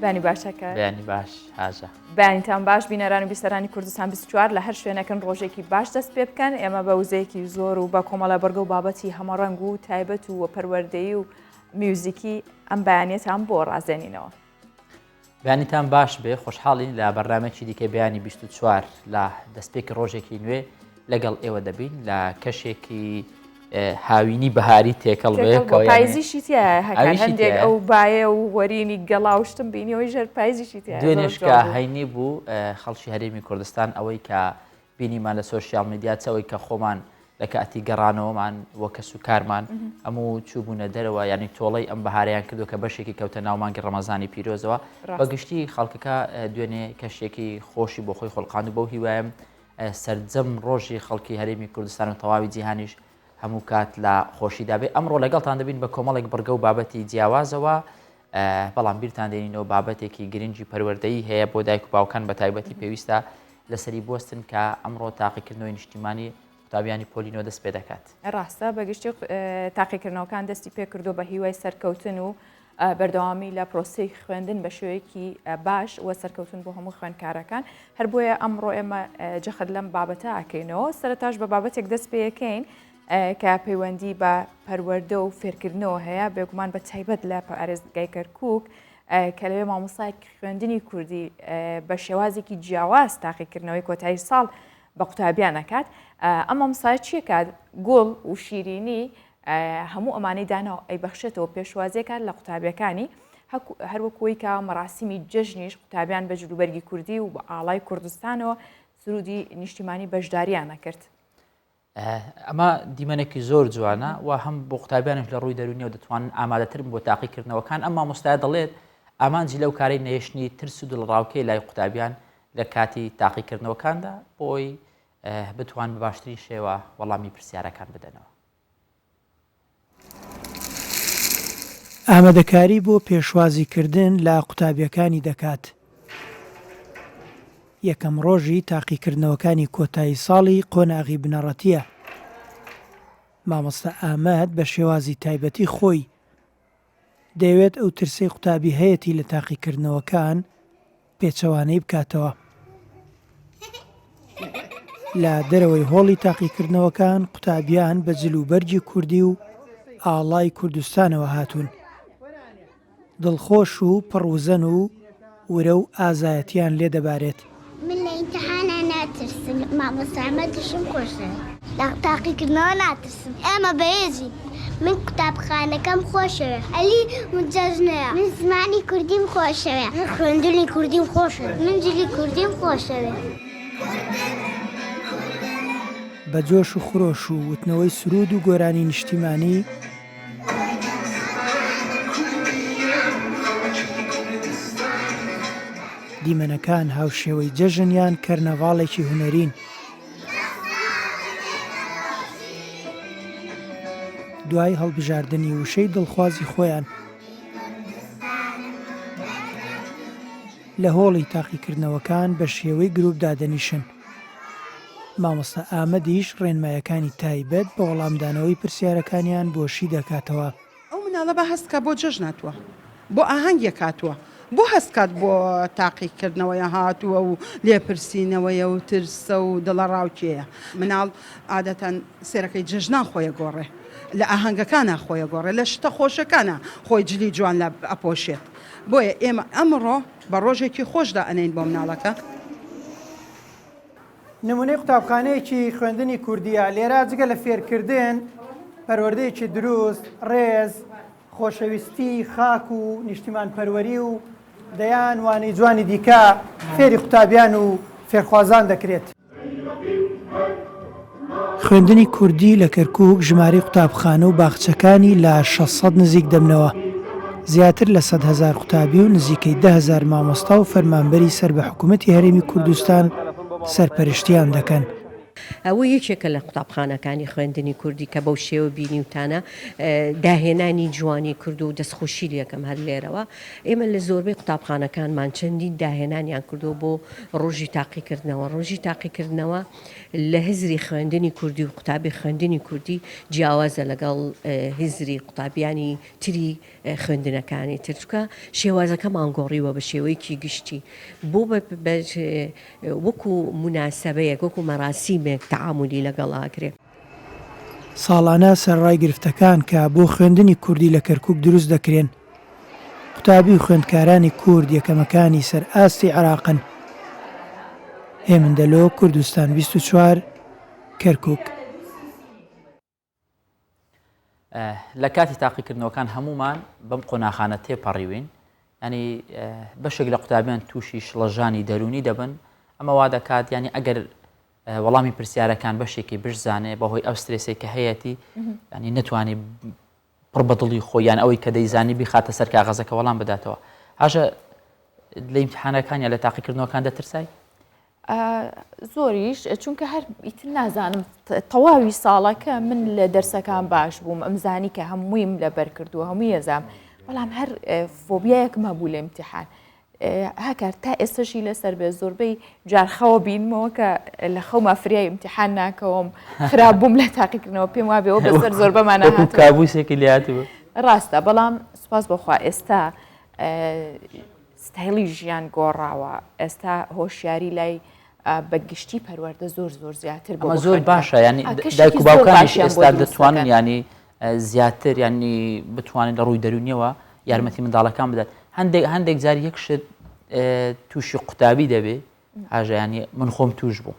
بەیانی باش هەکار. بەیانی باش هاژە. بەیانیتان باش بینەران و بیسەرانی کوردستان 24 لە هەر شوێنەکەن ڕۆژێکی باش دەست پێ بکەن ئێمە بە وزەیەکی زۆر و بە کۆمەڵە بڕگە و بابەتی هەمەڕەنگ و تایبەت و پەروەردەیی و میوزیکی ئەم بەیانیەتان بۆ ڕازێنینەوە. بەیانیتان باش بێ خۆشحاڵین لە بەرنامەیەکی دیکەی بەیانی 24 لە دەستپێکی ڕۆژێکی نوێ لەگەڵ ئێوە دەبین لە کەشێکی هاوینی بەهاری تێکەڵ بێ پایزیشی تایە هەکار هەندێک ئەو بایە و وەرینی گەڵا و شتم بینیەوەی ژێر پایزیشی تایە دوێنێشکە هەینی بوو خەڵکی هەرێمی کوردستان ئەوەی کە بینیمان لە سۆشیال میدیا چ ئەوەی کە خۆمان لە کاتی گەڕانەوەمان و کەس و کارمان هەموو چووبوونە دەرەوە یعنی تۆڵەی ئەم بەهاریان کردو کە بەشێکی کەوتە ناو مانگی ڕەمەزانی پیرۆزەوە بەگشتی خەڵکەکە دوێنێ کەشێکی خۆشی بۆ خۆی خۆڵقاند و بەو هیوایم سەرجەم ڕۆژی خەڵکی هەرێمی کوردستان و تەواوی جیهانیش هەموو کات لە خۆشیدا بێ ئەمڕۆ لەگەڵتان دەبین بە کۆمەڵێک بڕگە و بابەتی جیاوازەوە بەڵام بیرتان دێنینەوە بابەتێکی گرنگی پەروەردەیی هەیە بۆ دایک و باوکان بە تایبەتی پێویستە لەسەری بوەستن کە ئەمڕۆ تاقیکردنەوەی نیشتیمانی قوتابیانی پۆلی نۆ دەست پێ دەکات. ڕاستە بەگشتی تاقیکردنەوەکان دەستی پێکردو بە هیوای سەرکەوتن و بەردەوامی لە پرۆسەی خوێندن بە شێوەیەکی باش و سەرکەوتن بۆ هەموو خوێندکارەکان هەر بۆیە ئەمڕۆ ئێمە جەخت لەم بابەتە ئەکەینەوە سەرەتاش بە بابەتێک دەست پێەکەین کە پەیوەندی بە پەروەردە و فێرکردنەوە هەیە، بێگومان بە تایبەت لە پارێزگای کەرکووک کە لەوێ مامۆستایەک خوێندنی کوردی بە شێوازێکی جیاواز تاقیکردنەوەی کۆتایی ساڵ بە قوتابیان ئەکات ئەم مامۆستایە چیەکات گوڵ و شیرینی هەموو ئەمانەی داناو ئەیبەخشێتەوە پێشوازیەکات لە قوتابیەکانی هەروەکوی کە مەراسیمی جەژنیش قوتابیان بە جلوبەرگی کوردی و بە ئاڵای کوردستانەوە سرودی نیشتیمانی بەشداریان ئەکرد. ئەمە دیمەنێکی زۆر جوانە و هەم بۆ قوتابیانش لە ڕووی دەرونیەوە دەتوانن ئامادەترن بۆ تاقیکردنەوەکان ئەم مامۆستایە دەڵێت ئامانجی لەو کارەی نەهێشتنی ترس و دڵڕاوکێ لای قوتابیان لە کاتی تاقیکردنەوەکاندا بۆی بتوان بە باشترین شێوە وەڵامی پرسیارەکان بدەنەوە. ئامادەکاری بۆ پێشوازیکردن لە قوتابیەکانی دەکات. یەکەم ڕۆژی تاقیکردنەوەکانی کۆتایی ساڵی قۆناغی بنەڕەتییە. مامۆستا ئامەد بە شێوازی تایبەتی خۆی دەیەوێت ئەو ترسەی قوتابی هەیەتی لە تاقیکردنەوەکان پێچەوانەی بکاتەوە. لە دەرەوەی هۆڵی تاقیکردنەوەکان قوتابیان بە جل و بەرگی کوردی و ئاڵای کوردستانەوە هاتوون. دڵخۆش و پڕ وزەن و ورە و ئازایەتیان لێ دەبارێت. من لە ئیمتحانا ناترسم مامۆستا ئەحمەدیشم خۆشدەوێت. لە تاقیکردنەوە ناترسم ئێمە بەهێزین. من قوتابخانەکەم خۆشەوێ. ئەلی جەژنەیە. من زمانی کوردیم خۆشەوێ. من خوێندنی کوردیم خۆشەوێ. من جلی کوردیم خۆشەوێ. بە جۆش و خرۆش و وتنەوەی سروود و گۆرانی نیشتیمانی، دیمەنەکان هاوشێوەی جەژن یان کەرنەڤاڵێکی هونەرین. دوای هەڵبژاردنی وشەی دڵخوازی خۆیان لە هۆڵی تاقیکردنەوەکان بە شێوەی گروپ دادەنیشن. مامۆستا ئامەدیش ڕێنمایەکانی تایبەت بە وەڵامدانەوەی پرسیارەکانیان بۆ شی دەکاتەوە. ئەو مناڵە با هەست کا بۆ جەژن هاتووە، بۆ ئاهەنگێک هاتووە، بۆ هەست کات بۆ تاقیکردنەوەیە هاتووە و لێپرسینەوەیە و ترسە و دڵەڕاوکێیە. مناڵ عادەتەن سێرەکەی جەژنان خۆی ئەگۆڕێ، لە ئاهەنگەکانا خۆی ئەگۆڕێ، لە شتە خۆشەکانا خۆی جلی جوان لا ئەپۆشێت. بۆیە ئێمە ئەمڕۆ بە ڕۆژێکی خۆش دائەنێین بۆ مناڵەکە. نمونەی قوتابخانەیەکی خوێندنی کوردیە، لێرە جگە لە فێرکردن، پەروەردەیەکی دروست، ڕێز، خۆشەویستی خاک و نیشتیمانپەروەری و دەیان وانەی جوانی دیکە فێری قوتابیان و فێرخوازان دەکرێت. خوێندنی کوردی لە کەرکووک ژمارەی قوتابخانە و باخچەکانی لە 600 نزیک دەبنەوە. زیاتر لە 100,000 قوتابی و نزیکەی 10,000 مامۆستا و فەرمانبەری سەر بە حکوومەتی هەرێمی کوردستان سەرپەرشتییان دەکەن. ئەوە یەکێکە لە قوتابخانەکانی خوێندنی کوردی کە بەو شێوە بینیوتانە داهێنانی جوانی کردووە و دەستخۆشی لێکەم هەر لێرەوە. ئێمە لە زۆربەی قوتابخانەکانمان چەندین داهێنانیان کردووە بۆ ڕۆژی تاقیکردنەوە. ڕۆژی تاقیکردنەوە لە هزری خوێندنی کوردی و قوتابی خوێندنی کوردی جیاوازە لەگەڵ هزری قوتابیانی تری خوێندنەکانی تر چونکە شێوازەکەمان گۆڕیوە بە شێوەیەکی گشتی بۆ وەکو موناسەبەیەک وەکو مەراسیمێک تەعامولی لەگەڵ ئەکرێ. ساڵانە سەرەڕای گرفتەکان کە بۆ خوێندنی کوردی لە کەرکوک دروست دەکرێن، قوتابی و خوێندکارانی کورد یەکەمەکانی سەر ئاستی عێراقن. هێمن دەلۆ، کوردستان 24، کەرکوک. لە کاتی تاقیکردنەوەکان هەمومان بەم قۆناخانە تێپەڕیوین ینی بەشێک لە قوتابیان تووشی شڵەژانی دەرونی دەبن ئەمە وا دەکات ینی ئەگەر وەڵامی پرسیارەکان بەشێکی بشزانێ بەهۆی ئەو سترێسێک کە هەیەی ینی نتوانێت پڕ بەدڵی خۆیان ئەوەی کە دەیزانی بیخاتە سەر کاغەزەکە وەڵام بداتەوە هاژە لە ئیمتحانەکان یا لە تاقیکردنەوەکان دەترسای؟ زۆریش چونکە هەر ئیتر نازانم تەواوی ساڵەکە من لە دەرسەکان باش بووم ئەمزانی کە هەموویم لەبەر کردووە هەمووی ئەزام بەڵام هەر فۆبیایەکم هەبوو لە ئیمتحان هاکار تا ئێستەشی لەسەر بێ زۆربەی جار خەوە بینمەوە کە لە خەوما فریای ئیمتحان ناکەوم خراپ بووم لە تاقیکردنەوە پێم وابێەوە بەسەر زۆربەمانە کابوسێکی لاتوە ڕاستە بەڵام سوپاس بۆخوا ئێستا ستایلی ژیان گۆڕاوە ئێستا هۆشیاری لای بە گشتی پەروەردە زۆر زۆر زیاتر بۆ زۆر باشە ینی دایک و باوکانیش ئێستا دەتوانن ینی زیاتر ینی بتوانن لە ڕووی دەرونیەوە یارمەتی منداڵەکان بدەن هەندێک هەندێک جار یەک شت تووشی قوتابی دەبێ ئاژەیانی من خۆم توش بوو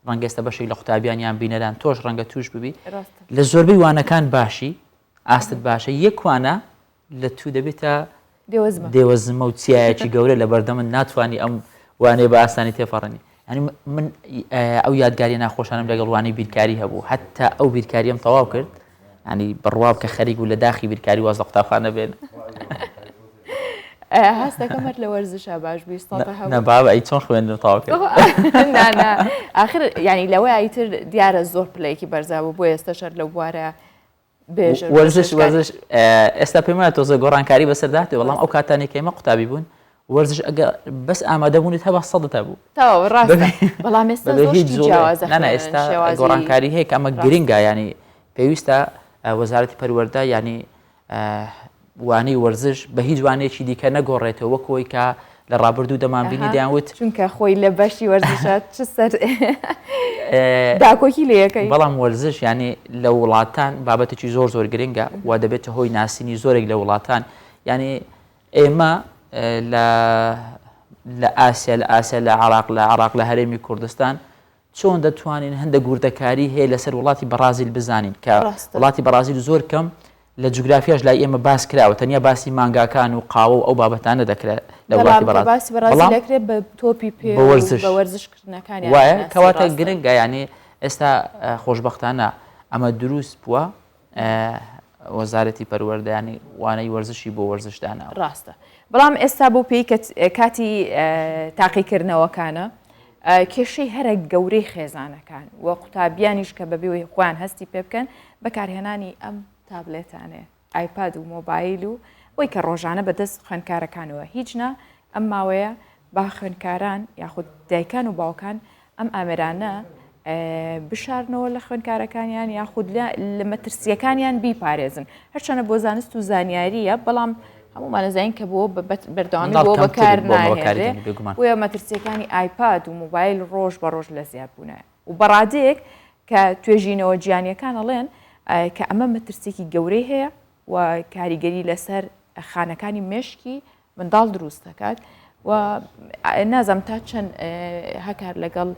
ڕەنگە ئێستا بەشێک لە قوتابیان یان بینەران تۆش ڕەنگە توش ببی لە زۆربەی وانەکان باشی ئاستت باشە یەکوانە لە تو دەبێتە دێوەزمە و چیایەکی گەورە لە بەردەمت ناتوانانی ئەم وانەیە بە ئاسانی تێپەڕێنی ینی من ئەو یادگاری ناخۆشانم لەگەڵ وانەی بیرکاری هەبوو حتا ئەو بیرکاریم تەواو کرد ینی بڕوا کە خەریک بوو لە داخی بیرکاری واز لە قوتابخانە بێن هەستەکەم هەر لە وەرزشا باش بووی سەڵتە هەبوو. نا بابە ئەی چۆن خوێندنم تەواو کرد؟ نا نا ئاخر یانی لەوە ئیتر دیارە زۆر پلەیەکی بەرزا بوو بۆ ئێستەش هەر لەو بوارە بێژەر و وەرزش پزیشکانی. وەرزش ئێستا پێم وایە تۆزێ گۆڕانکاری بەسەردا هاتووە بەڵام ئەو کاتانەی کە ئێمە قوتابی بوون وەرزش ئەگە بەس ئامادەبوونت هەبا سەدت هەبوو تەواو ڕاستە بەڵام ئێستا بەبێ زۆر هیچ شتی جوڵەیەک. جیاوازە نا نا خوێنن ئێستا شێوازی گۆڕانکاری هەیە کە ئەمە ڕاستە. گرنگە یانی پێویستە وەزارەتی پەروەردە یانی وانەی وەرزش بە هیچ وانەیەکی دیکە نەگۆڕێتەوە وەک ئەوەی کە لە ڕابردوو دەمانبینی دەیان وت چونکە خۆی لە بەشی وەرزشە چ سەر داکۆکی لە یەکەی بەڵام وەرزش یعنی لە وڵاتان بابەتێکی زۆر زۆر گرنگە و دەبێتە هۆی ناسینی زۆرێک لە وڵاتان یعنی ئێمە لە لە ئاسیا لە ئاسیا لە عراق لە عراق لە هەرێمی کوردستان چۆن دەتوانین هەندێک وردەکاری هەیە لەسەر وڵاتی بەڕازیل بزانین کە وڵاتی بەڕازیل زۆر کەم لە جوگرافیاش لای ئێمە باس کراوە تەنیا باسی مانگاکان و قاوە و ئەو بابەتانە دەکرێت لە وڵاتی بەڕازیل دەکرێت بە تۆپی پێ بە وەرزشکردنەکانی وایە کەواتە گرنگە یعنی ئێستا خۆشببختانە ئەمە دروست بووە وەزارەتی پەروەردە ینی وانەی وەرزشی بۆ وەرزش داناوە. ڕاستە بەڵام ئێستا بۆ پێی کە کاتی تاقیکردنەوەکانە کێشەی هەرە گەورەی خێزانەکان و قوتابیانیش کە بەبێ خۆیان هەستی پێ بکەن بەکارهێنانی ئەم تابلێتانەیە ئایپاد و مۆبایل و ئەوەی کە ڕۆژانە بەدەست خوێندکارەکانەوە هیچ نا ئەم ماوەیە با خوێندکاران یاخود دایکان و باوکان ئەم ئامێرانە بشارنەوە لە خوێندکارەکانیان یاخود لە مەترسیەکانیان بیپارێزن هەرچەنە بۆ زانست و زانیاریە بەڵام هەموومان ئەزانین کە بۆ بەردەوامی بۆ بەکار ناهێنرێ بۆیە مەترسیەکانی ئایپاد و مۆبایل ڕۆژ بە ڕۆژ لە زیاد بوونە و بەڕادەیەک کە توێژینەوە جیانیەکان ئەڵێن کە ئەمە مەترسیەکی گەورەی هەیە و کاریگەری لەسەر خانەکانی مێشکی منداڵ دروست دەکات و نازم تا چەند هەکار لەگەڵ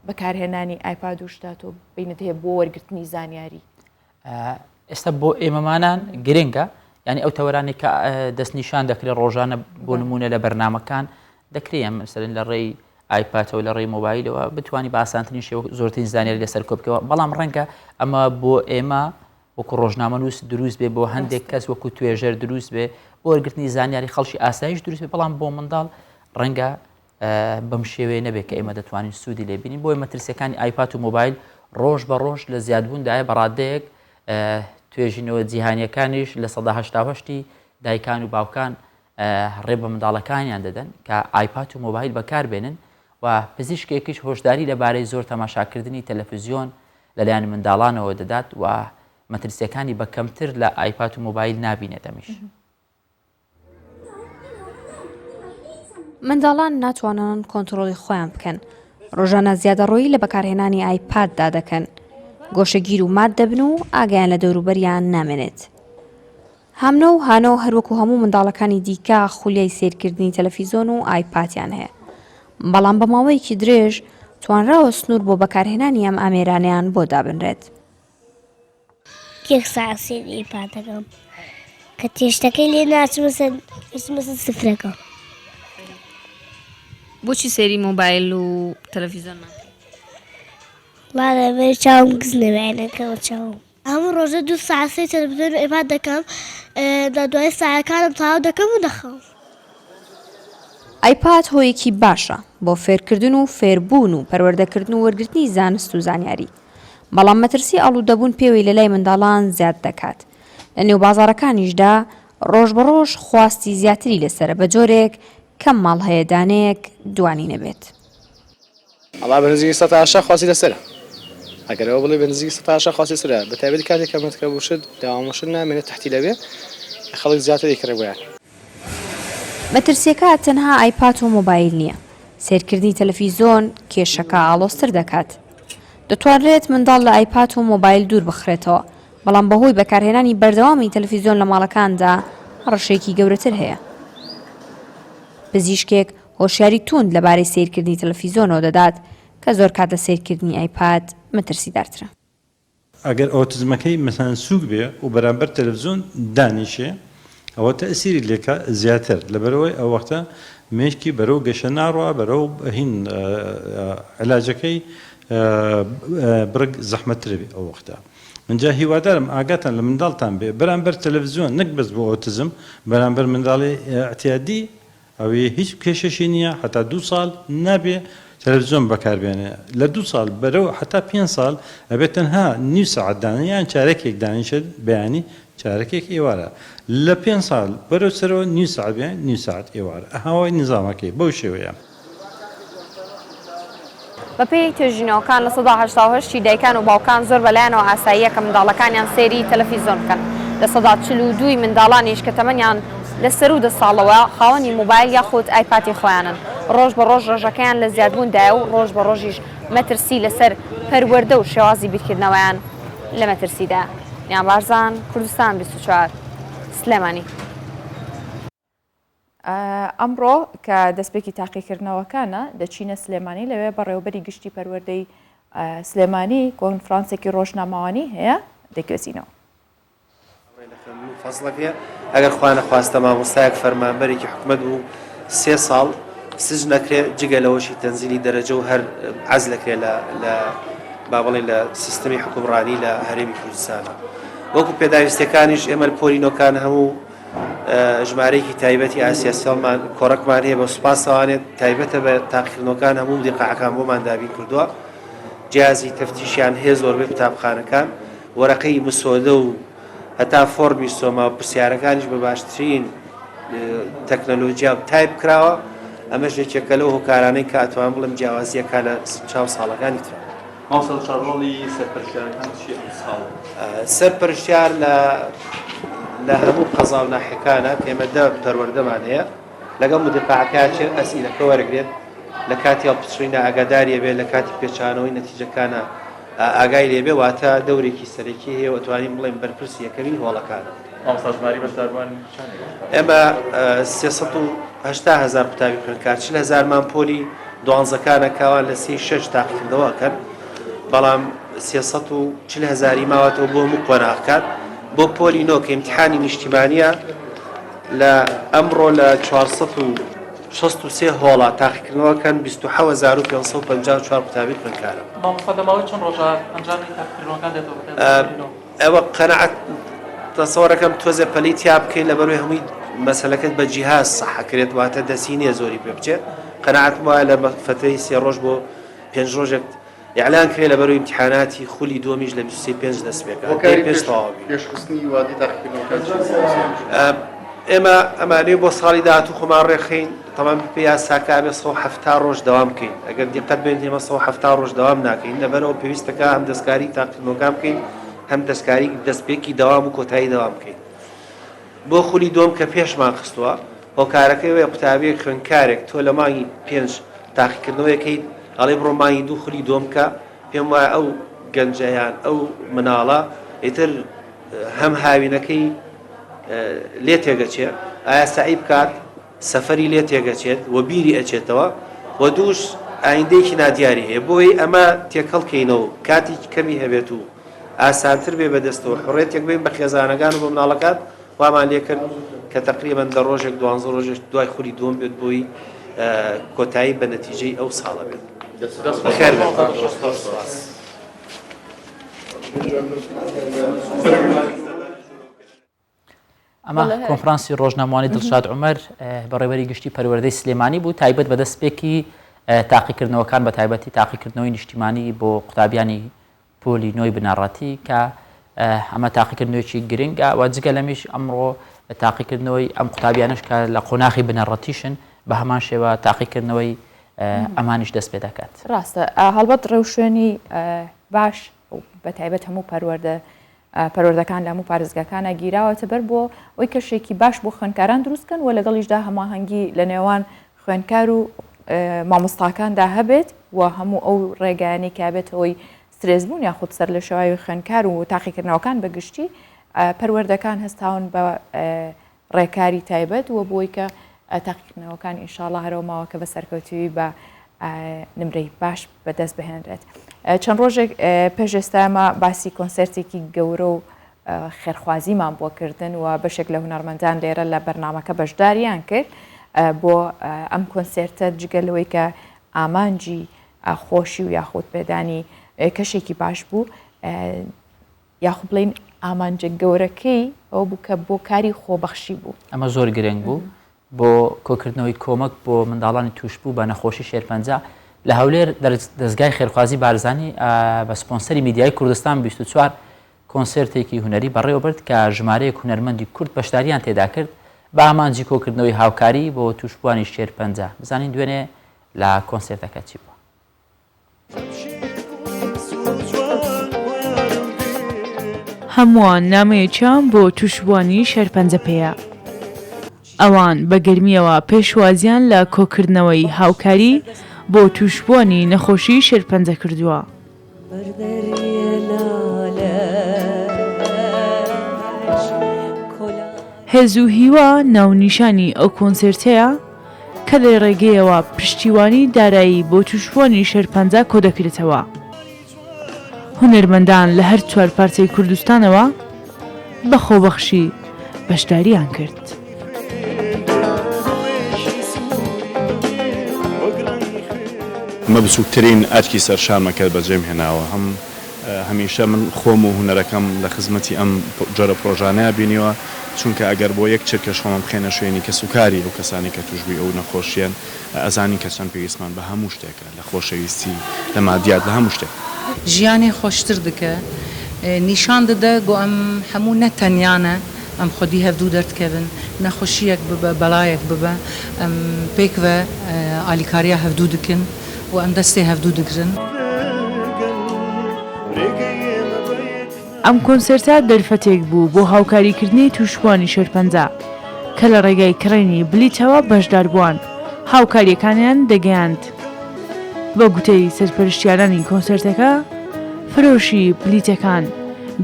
بەکارهێنانی ئایپاد و شتا تۆ بینت هەیە بۆ وەرگرتنی زانیاری. ئێستا بۆ ئێمەمانان گرنگە ینی ئەو تەوەرانی کە دەستنیشان دەکرێت ڕۆژانە بۆ نمونە لە بەرنمەکان دەکرێت ئەم مەسەلەن لە ڕێی ئایپاتەوە لە ڕێی مۆبایلەوە بتانی بە ئاسانترین شێوە زۆرترین زانیاری لەسەر کۆبکەوە بەڵام ڕەنگە ئەمە بۆ ئێمە وەکو ڕۆژنامەنووس دروست بێ بۆ هەندێک کەس وەکو توێژەر دروست بێ بۆ وەرگرتنی زانیاری خەڵکی ئاسایش دروست بێ بەڵام بۆ منداڵ ڕەنگە بەم شێوەیە نەبێت کە ئێمە دەتوانین سوودی لێ بینین بۆیە مەترسیەکانی ئایپات و مۆبایل ڕۆژ بە ڕۆژ لە زیادبووندایە بە ڕادەیەک توێژینەوە جیهانیەکانیش 88% ی دایکان و باوکان ڕێ بە منداڵەکانیان دەدەن کە ئایپات و مۆبایل بەکاربێنن و پزیشکێکیش هۆشداری لەبارەی زۆر تەماشاکردنی تەلەفزیۆن لەلایەن منداڵانەوە دەدات و مەترسیەکانی بە کەمتر لە ئایپات و مۆبایل نابینێت ئەمیش. منداڵان ناتوانن کۆنتڕۆڵی خۆیان بکەن، ڕۆژانە زیادەڕۆیی لە بەکارهێنانی ئایپاددا دەکەن، گۆشەگیر و مات دەبن و ئاگایان لە دەوروبەریان نامێنێت. هامنۆ و هانۆ هەروەکو هەموو منداڵەکانی دیکە خولیای سەیرکردنی تەلەفیزۆن و ئایپاتیان هەیە، بەڵام بە ماوەیەکی درێژ توانراوە سنوور بۆ بەکارهێنانی ئەم ئامێرانەیان بۆ دابنرێت. یەک ساعەت سەیری ئایپاد دەکەم کە تێشتەکەی لێ ناچمە سەر ئەچمە سەر سفرەکە. بۆچی سەیری مۆبایل و تەلەفیزۆن ناکەی؟ وەڵا لەبەر چاوم کز نەبێ عەینەکەمە چاوم. هەموو ڕۆژە دوو ساعەت سەیری تەلەفزیۆن و ئایپاد دەکەم دوای ساعەکانم تەواو دەکەم و دەخەوم. ئایپاد هۆیەکی باشە بۆ فێرکردن و فێربوون و پەروەردەکردن و وەرگرتنی زانست و زانیاری، بەڵام مەترسی ئاڵوودەبوون پێوەی لەلای منداڵان زیاد دەکات، لەنێو بازاڕەکانیشدا ڕۆژ بە ڕۆژ خواستی زیاتری لەسەرە بەجۆرێک کەم ماڵ هەیە دانەیەک دوانی نەبێت. وەڵا بە نزیکی سەتا 80 خواستی لەسەرە ئەگەر ئەوە بڵێ بە نزیکی سەتا 80 خواستی لەسەرە بە تایبەتی کاتێک کە مەتکە بوو شت داوام و شت نامێنێت تەحتی لەوێ خەڵک زیاتر ئەیکڕێ بۆیان. مەترسیەکە تەنها ئایپات و مۆبایل نییە، سەیرکردنی تەلەفیزۆن کێشەکە ئاڵۆزتر دەکات. دەتوانرێت منداڵ لە ئایپات و مۆبایل دوور بخرێتەوە، بەڵام بەهۆی بەکارهێنانی بەردەوامی تەلەفیزۆن لە ماڵەکاندا هەڕەشەیەکی گەورەتر هەیە. پزیشکێک هۆشیاری تووند لەبارەی سەیرکردنی تەلەفیزۆنەوە دەدات کە زۆرکات لە سەیرکردنی ئایپاد مەترسیدارترە. ئەگەر ئۆتزمەکەی مەسەلەن سوک بێ و بەرامبەر تەلەفزیۆن دانیشێ ئەوە تەئسیری لێکا زیاتر لەبەرئەوەی ئەو وەختە مێشکی بەرەو گەشە ناڕوا بەرەو هین علاجەکەی بڕگ زەحمەتترە بێ ئەو وەختە ئینجا هیوادارم ئاگاتان لە منداڵتان بێ بەرامبەر تەلەفزیۆن نەک بەس بۆ ئۆتزم بەرامبەر منداڵی ئیعتیادی ئەوی هیچ کێشەشی نیە هەتا دوو ساڵ نابێ تەلەفزیۆن بەکار بێنێ لە دوو ساڵ بەرەو هەتا پێنج ساڵ ئەبێ تەنها نیو سەعات دانێ یان چارەکێک دانیشێت بەیانی چارەکێک ئێوارە لە پێنج ساڵ بەرەو سەرەوە نیو سەعات بەیانی نیو سەعات ئێوارە ئەها وای نیزامەکەی بەو شێوەیە. بەپێی توێژینەوەکان 88% ی دایکان و باوکان زۆر بەلایانەوە ئاساییە کە منداڵەکانیان سەیری تەلەفیزۆن بکەن، 42% ی منداڵانیش کە تەمەنیان لە سەروو دە ساڵەوە خاوەنی مۆبایل یاخود ئایپاتی خۆیانن، ڕۆژ بە ڕۆژ ڕێژەکەیان لە زیادبووندایە و ڕۆژ بە ڕۆژیش مەترسی لەسەر پەروەردە و شێوازی بیرکردنەوەیان لە مەترسیدایە. نیان بارزان، کوردستان 24، سلێمانی. ئەمڕۆ کە دەستپێکی تاقیکردنەوەکانە دەچینە سلێمانی لەوێ بەڕێوەبەری گشتی پەروەردەی سلێمانی کۆنفرانسێکی ڕۆژنامەوانی هەیە دەگوێزینەوە. فەزڵەکەیە ئەگەر خوا نەخواستە مامۆستایەک فەرمانبەرێکی حکومەت بوو سێ ساڵ سج نەکرێت جگە لەوەشی تەنزیلی دەرەجە و هەر عەزل ئەکرێت لە لە با بڵێن لە سیستمی حکومڕانی لە هەرێمی کوردستانە وەکو پێداویستەکانیش ئێمە پۆلی نۆکان هەموو ژمارەیەکی تایبەتی ئاسیا سێڵمان کۆڕەکمان هەیە بە سوپاسەوانێت تایبەتە بە تاقیکردنەوەکان هەموو دیقاعەکان بۆمان دابین کردووە جیازی تەفتیشیان هەیە زۆربەی قوتابخانەکان وەرەقەی مسۆدە و هەتا فۆرمی سۆما و پرسیارەکانیش بە باشترین تەکنەلۆجیا و تایپ کراوە ئەمەش یەکێکە لەو هۆکارانەی کە ئەتوانم بڵێم جیاوازییەکە لە چاو ساڵەکانی ترە. مامۆستا ڕۆڵی سەرپەرشتیارەکان چییە ئەمساڵ؟ سەرپەرشتیار لە لە هەموو قەزا و ناحیەکانە کە ئێمە دە پەروەردەمان هەیە لەگەڵ مدیر قاعەکە چێت ئەسئیلەکە وەرەگرێت لە کاتی هەڵپچڕینە ئاگاداری ئەبێت لە کاتی پێچانەوەی نەتیجەکانە ئاگای لێبێ واتە دەورێکی سەرەکی هەیە و ئەتوانین بڵێین بەرپرسی یەکەمی هۆڵەکانە. مامۆستا ژمارەی بەشداربووان چەندە ئێستا؟ ئێمە 380 هەزار قوتابی خوێندکار 40 هەزارمان پۆلی دوانزەکانە کاوان لە سێی شەش تاقیکردنەوە ئەکەن بەڵام 340 هەزاری ماوەتەوە بۆ هەموو قۆناغەکان بۆ پۆلی نۆ کە ئیمتیحانی نیشتیمانیە لە ئەمڕۆ لە 463 هۆڵا تاقیکردنەوەکەن 27554 قوتابی خوێندکارە. مامۆستا لە ماوەی چەند ڕۆژە ئەنجامی تاقیکردنەوەکان دێتەوە بە پێی نۆ؟ ئەوە قەناعەت تەسەوەرەکەم تۆزێ پەلی تیا بکەین لەبەروی هەمووی مەسەلەکەت بە جیهاز سەحەکرێت واتە دەستی نییە زۆری پێ بچێت قەناعەتم وایە لە فەترەی سێ ڕۆژ بۆ پێنج ڕۆژێک. ئیعلان کرێ لەبەرو ئیمتیحاناتی خولی دووەمیش لە 23 پێنج دەست پێکا هۆکاری پێش تەواو بین. پێشخستنی وادەی تاقیکردنەوەکان چی بوو مامۆستا؟ ئێمە ئەمانەوێ بۆ ساڵی داهاتوو خۆمان ڕێکخەین تەمان بەپێی یاساکە ئەبێ 170 ڕۆژ دەوام بکەین ئەگەر دیقەت بێن ئێمە 170 ڕۆژ دەوام ناکەین لەبەرەوە پێویستەکە هەم دەستکاری تاقیکردنەوەکان بکەین هەم دەستکاری دەستپێکی دەوام و کۆتایی دەوام بکەین بۆ خولی دووەم کە پێشمان خستووە هۆکارەکەی ئەوەیە قوتابیەک خوێندکارێک تۆ لە مانگی پێنج تاقیکردنەوەیەکەیت ئەڵێ بڕۆ مانگی دوو خولی دووەم بکە پێم وایە ئەو گەنجە یان ئەو مناڵە ئیتر هەم هاوینەکەی لێ تێگەچێ ئایا سەعی بکات سەفەری لێ تێگەچێت و بیری ئەچێتەوە و دووش ئایندەیەکی نادیاری هەیە بۆی ئەمە تێکەڵ کەینەوە کاتی کەمی هەبێت و ئاسانتر بێ بەدەستەوە حڕێتێک بین بە خێزانەکان و بە مناڵەکان وامان لێکرد کە تەقریبەن دە ڕۆژێک دوانزە ڕۆژێک دوای خولی دووەم بێت بۆی کۆتایی بە نەتیجەی ئەو ساڵە بێت. بەخێر بێن. ئەمە کۆنفرانسی ڕۆژنامەوانی دڵشاد عومەر بەڕێوەری گشتی پەروەردەی سلێمانی بوو تایبەت بە دەستپێکی تاقیکردنەوەکان بە تایبەتی تاقیکردنەوەی نیشتیمانی بۆ قوتابیانی پۆلی نۆی بنەڕەتی کە ئەمە تاقیکردنەوەیەکی گرنگە و جگە لەمیش ئەمڕۆ تاقیکردنەوەی ئەم قوتابیانش کە لە قۆناخی بنەڕەتیشن بە هەمان شێوە تاقیکردنەوەی ئەمانیش دەست پێ دەکات. ڕاستە هەڵبەت ڕێوشوێنی باش بە تایبەت هەموو پەروەردە پەروەردەکان لە هەموو پارێزگاکانە گیراوەتە بەر بۆ ئەوەی کەشێکی باش بۆ خوێندکاران دروست کەن و لەگەڵیشدا هەماهەنگی لە نێوان خوێندکار و مامۆستاکاندا هەبێت و هەموو ئەو ڕێگایانەی کە بێتە هۆی سترێس بوون یاخود سەرلێشێواوی خوێندکار و تاقیکردنەوەکان بە گشتی پەروەردەکان هەستاون بە ڕێکاری تایبەت و بۆی کە تاقیکردنەوەکان ئینشاڵا هەرەوە ماوە کە بە سەرکەوتووی بە نمرەی باش بەدەست بهێنرێت. چەند ڕۆژێک پێش ئێستا ئێمە باسی کۆنسێرتێکی گەورە و خێرخوازیمان بۆ کردن و بەشێک لە هونەرمەندان لێرە لە بەرنامەکە بەشداریان کرد بۆ ئەم کۆنسێرتە جگە لەوەی کە ئامانجی خۆشی و یاخود پێدانی کەشێکی باش بوو یاخود بڵین ئامانجە گەورەکەی ئەو بوو کە بۆ کاری خۆبەخشی بوو. ئەمە زۆر گرنگ بوو بۆ کۆکردنەوەی کۆمەک بۆ منداڵانی تووشبوو بە نەخۆشی شێرپەنجە لە هەولێر دەزگای خێرخوازی بارزانی بە سپۆنسەری میدیای کوردستان 24 کۆنسێرتێکی هونەری بەڕێوەبرد کە ژمارەیەک هونەرمەندی کورد بەشداریان تێدا کرد بە ئامانجی کۆکردنەوەی هاوکاری بۆ تووشبووانی شێرپەنجە بزانین دوێنێ لە کۆنسێرتەکە چی بووە. هەمووان نامەیەکیان بۆ تووشبووانی شێرپەنجە پێیە. ئەوان بە گەرمییەوە پێشوازییان لە کۆکردنەوەی هاوکاری بۆ تووشبووانی نەخۆشیی شێرپەنجە کردووە. هێز و هیوا ناونیشانی ئەو کۆنسێرتەیە کە لە ڕێگەیەوە پشتیوانی دارایی بۆ تووشبووانی شێرپەنجە کۆدەکرێتەوە. هونەرمەندان لە هەر چوار پارچەی کوردستانەوە بە خۆبەخشی بەشدارییان کرد. ئەمە بچووکترین ئەرکی سەرشانمە کە بەجێم هێناوە، هەم هەمیشە من خۆم و هونەرەکەم لە خزمەتی ئەم جۆرە پرۆژانەیا بینیوە، چونکە ئەگەر بۆ یەک چرکەش خۆمان بخەینە شوێنی کەسوکاری ئەو کەسانەی کە تووشبووی ئەو نەخۆشییەن، ئەزانین کە چەند پێویستمان بە هەموو شتێکە، لە خۆشەویستی، لە مادیات، لە هەموو شتێک. ژیانێ خۆشتر دکە، نیشان ددە گۆ ئەم هەموو نە تەنیانە، ئەم خودی هەڤدوو دەردکەڤن، نەخوشیەک ببە، بەڵایەک ببە، ئەم پێکڤە ئالیکاریا هەڤدوو دکن و ئەم دەستێ هەڤدوو دگرن. ئەم کۆنسێرتە دەرفەتێک بوو بۆ هاوکاریکردنی تووشبووانی شێرپەنجە، کە لە ڕێگای کڕینی بلیتەوە بەشداربووان هاوکارییەکانیان دەگەیاند. بە گوتەی سەرپەرشتیارانی کۆنسێرتەکە، فرۆشی بلیتەکان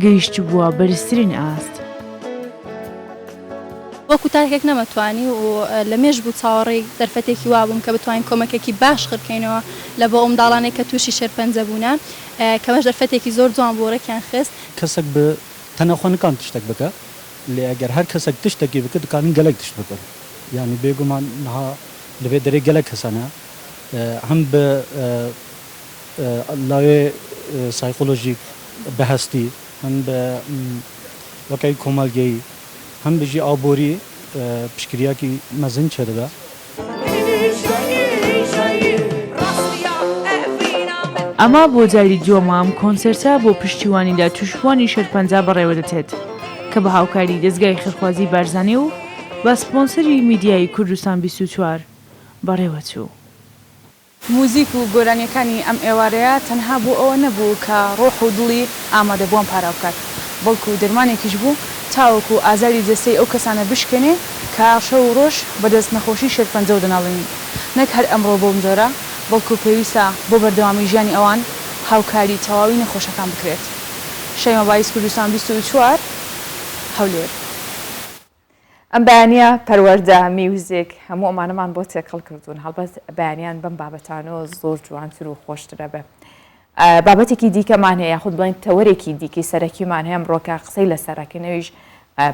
گەیشتبووە بەرزترین ئاست. وەکو تاکێک نەمەتوانی و لە مێژ بوو چاوەڕێی دەرفەتێکی وا بووم کە بتوانین کۆمەکێکی باش خڕکەینەوە لە بۆ ئەو منداڵانەی کە تووشی شێرپەنجە بوونە کەمەش دەرفەتێکی زۆر جوان بوو ڕێکیان خست. کەسەک بە تەنە خۆ نکان تشتەک بکە لێ ئەگەر هەر کەسەک تشتەکی بکە دکانن گەلەک تشت بکەن یانی بێگومان نها لەێ دەرێ گەلەک کەسەنە هەم بە لاێ سایکۆلۆژیک بە هەستی هەم بە وەکەی کۆمەلگەیی هەم بژی ئابۆری پشتگیریاکی مەزن چێ دبە. ئەمە بۆ جاری دووەمە ئەم کۆنسێرتە بۆ پشتیوانی لە تووشبووانی شێرپەنجە بەڕێوەدەچێت کە بە هاوکاری دەزگای خێرخوازی بارزانی و بە سپۆنسەری میدیایی کوردستان 24 بەڕێوەچوو. موزیک و گۆرانییەکانی ئەم ئێوارەیە تەنها بۆ ئەوە نەبوو کە ڕۆح و دڵی ئامادەبووان پاراو بکات، بەڵکو دەرمانێکیش بوو تاوەکو ئازاری جەستەی ئەو کەسانە بشکێنێ کە شەو و ڕۆژ بەدەست نەخۆشی شێرپەنجەوە دەناڵێنن. نەک هەر ئەمڕۆ بەم جۆرە، بەڵکو پێویستە بۆ بەردەوامی ژیانی ئەوان هاوکاری تەواوی نەخۆشەکان بکرێت. شەیما بایز کوردستان 24، هەولێر. ئەم بەیانیە پەروەردە، میوزیک، هەموو ئەمانەمان بۆ تێکەڵ کردوون، هەڵبەت بەیانیان بەم بابەتانەوە زۆر جوانتر و خۆشترە بێ. بابەتێکی دیکەمان هەیە یاخود بڵێن تەوەرێکی دیکەی سەرەکیمان هەیە ئەمڕۆکە قسەی لەسەرەکەین ئەویش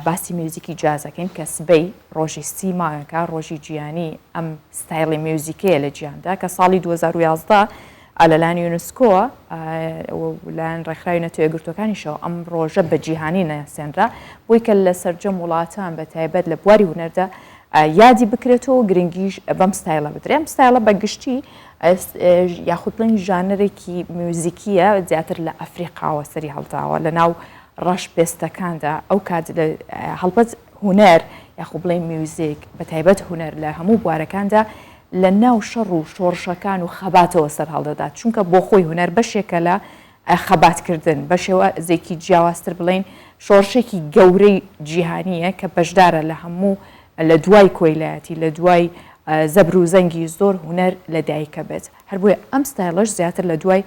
باسی میوزیکی جازەکەین کە سبەی ڕۆژی سی مانگەکە ڕۆژی جیهانی ئەم ستایلی میوزیکەیە لە جیهاندا کە ساڵی 2011 لەلایەن یونسکۆوە و لایەن ڕێکخراوی نەتەوە یەکگرتووەکانیشەوە ئەم ڕۆژە بە جیهانی ناسێنرا بۆی کە لە سەرجەم وڵاتان بە تایبەت لە بواری هونەردا یادی بکرێتەوە و گرنگیش بەم ستایلە بدرێ ئەم ستایلە بە گشتی یاخود بڵێین ژانەرێکی میوزیکیە زیاتر لە ئەفریقاوە سەری هەڵداوە لە ناو ڕەش پێستەکاندا ئەو کات هەڵبەت هونەر یاخۆ بڵێین میوزیک بە تایبەت هونەر لە هەموو بوارەکاندا لە ناو شەڕ و شۆڕشەکان و خەباتەوە سەرهەڵدەدات چونکە بۆ خۆی هونەر بەشێکە لە خەباتکردن بە شێوازێکی جیاوازتر بڵێین شۆڕشێکی گەورەی جیهانییە کە بەشدارە لە هەموو لە دوای کۆیلایەتی لە دوای زەبر و زەنگی زۆر هونەر لە دایکە بێت هەر بۆیە ئەم ستایڵەش زیاتر لە دوای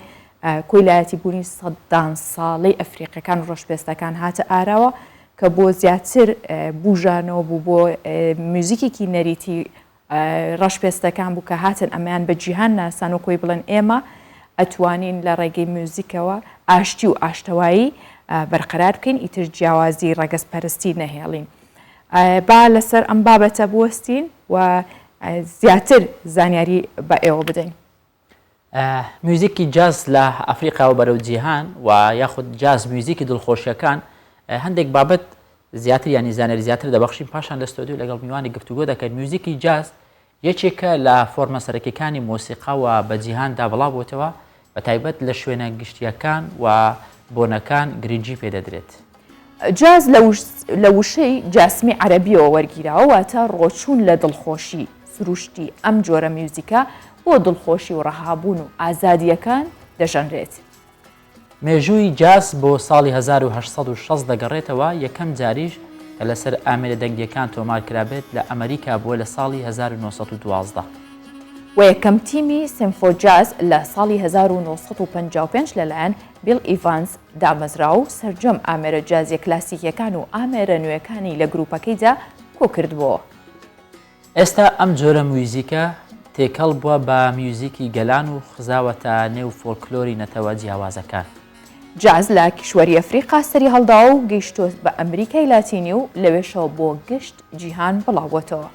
کۆیلایەتی بوونی سەدان ساڵەی ئەفریقیەکان و ڕەشپێستەکان هاتە ئاراوە کە بۆ زیاتر بوژانەوە بوو بۆ میوزیکێکی نەریتی ڕەشپێستەکان بوو کە هاتن ئەمەیان بە جیهان ناسان وەک ئەوەی بڵێن ئێمە ئەتوانین لە ڕێگەی میوزیکەوە ئاشتی و ئاشتەوایی بەرقەرار بکەین ئیتر جیاوازی ڕەگەزپەرستی نەهێڵین. با لەسەر ئەم بابەتە بوەستین و زیاتر زانیاری بە ئێوە بدەین. میوزیکی جاز لە ئەفریقاوە بەرەو جیهان و یاخود جاز میوزیکی دڵخۆشیەکان هەندێک بابەت زیاتر ینی زانیاری زیاتر دەبەخشین پاشان لە ستۆدیۆ لەگەڵ میوانی گفتوگۆ دەکەن میوزیکی جاز یەکێکە لە فۆرمە سەرەکیەکانی مۆسیقا و بە جیهاندا بڵاو بۆتەوە بە تایبەت لە شوێنە گشتیەکان و بۆنەکان گرنگی پێدەدرێت. جاز لە وشەی جاسمی عەرەبیەوە وەرگیراوە واتە ڕۆچوون لە دڵخۆشی، سروشتی ئەم جۆرە میوزیکە بۆ دڵخۆشی و ڕەهابوون و ئازادییەکان دەژەنرێت. مێژووی جاز بۆ ساڵی 1860 دەگەڕێتەوە، یەکەم جاریش کە لەسەر ئامێرە دەنگییەکان تۆمار کرابێت لە ئەمەریکا بووە لە ساڵی 1912. و یەکەم تیمی سیمفۆجاز لە ساڵی 1955 لەلایەن بیڵ ئیڤانز دامەزرا و سەرجەم ئامێرە جازییە کلاسیکییەکان و ئامێرە نوێکانی لە گرووپەکەیدا کۆکردبۆوە. ئێستا ئەم جۆرە میوزیکە تێکەڵ بووە بە میوزیکی گەلان و خزاوەتە نێو فۆلکلۆری نەتەوە جیاوازەکان. جاز لە کیشوەری ئەفریقا سەری هەڵداوە و گەیشتووە بە ئەمریکای لاتینی و لەوێشەوە بۆ گشت جیهان بڵاوبووەتەوە.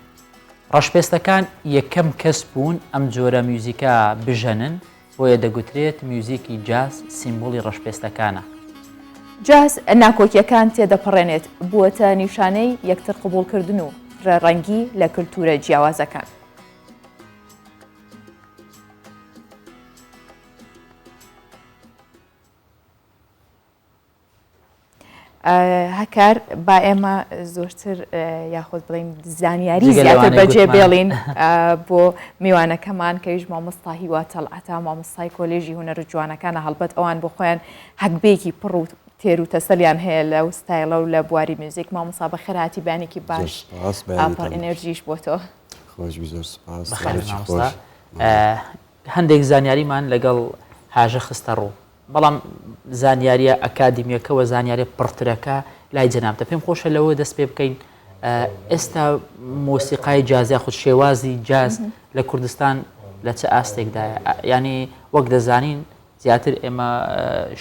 ڕەشپێستەکان یەکەم کەس بوون ئەم جۆرە میوزیکە بژەنن، بۆیە دەگوترێت میوزیکی جاز سیمبولی ڕەشپێستەکانە. جاز ناکۆکییەکان تێدەپەڕێنێت، بووەتە نیشانەی یەکتر قبوڵکردن و فرەڕەنگی لە کلتورە جیاوازەکان. هەکار با ئێمە زۆرتر یاخود بڵین زانیاری زیاتر بەجێ بێڵین بۆ میوانەکەمان کەویش مامۆستا هیوا تەڵعەتە مامۆستای کۆلێژی هونەر و جوانەکانە هەڵبەت ئەوان بۆ خۆیان هەگبەیەکی پڕ و تێر و تەسەلیان هەیە لە ستایلە و لە بواری میوزیک مامۆستا بەخێرهاتی بەیانێکی باش پڕ ئینێرژیش بۆ تۆ. خۆش بی زۆر سپاس. مامۆستا هەندێک زانیاریمان لەگەڵ هاژە خستە ڕوو بەڵام زانیاریە ئەکادیمیەکە و زانیاریە پڕترەکە لای جەنابتە پێم خۆشە لەوە دەست پێ بکەین ئێستا مۆسیقای جاز یاخود شێوازی جاز لە کوردستان لە چ ئاستێکدایە ینی وەک دەزانین زیاتر ئێمە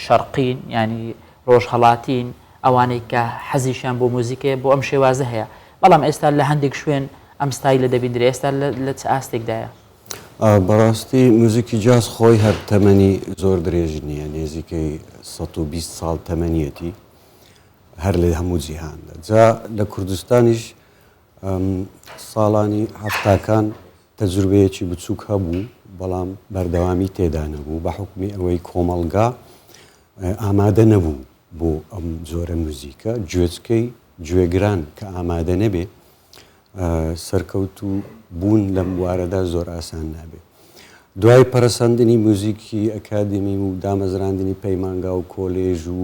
شەرقین ینی ڕۆژهەڵاتین ئەوانەی کە حەزیشیان بۆ موزیکێ بۆ ئەم شێوازە هەیە بەڵام ئێستا لە هەندێک شوێن ئەم ستایلە دەبیندرێ ئێستا لە چ ئاستێکدایە؟ بەڕاستی موزیکی جاز خۆی هەر تەمەنی زۆر درێژ نییە، نێزیکەی 120 ساڵ تەمەنیەتی هەر لە هەموو جیهاندا. جا لە کوردستانیش ساڵانی هەفتاکان تەجروبەیەکی بچووک هەبوو. بەڵام بەردەوامی تێدا نەبوو بە حوکمی ئەوەی کۆمەڵگا ئامادە نەبوو بۆ ئەم جۆرە موزیکە، گوێچکەی گوێگران کە ئامادە نەبێ سەرکەوتوو بوون لەم بوارەدا زۆر ئاسان نابێ. دوای پەرەسەندنی موزیکی ئەکادیمی و دامەزراندنی پەیمانگا و کۆلێژ و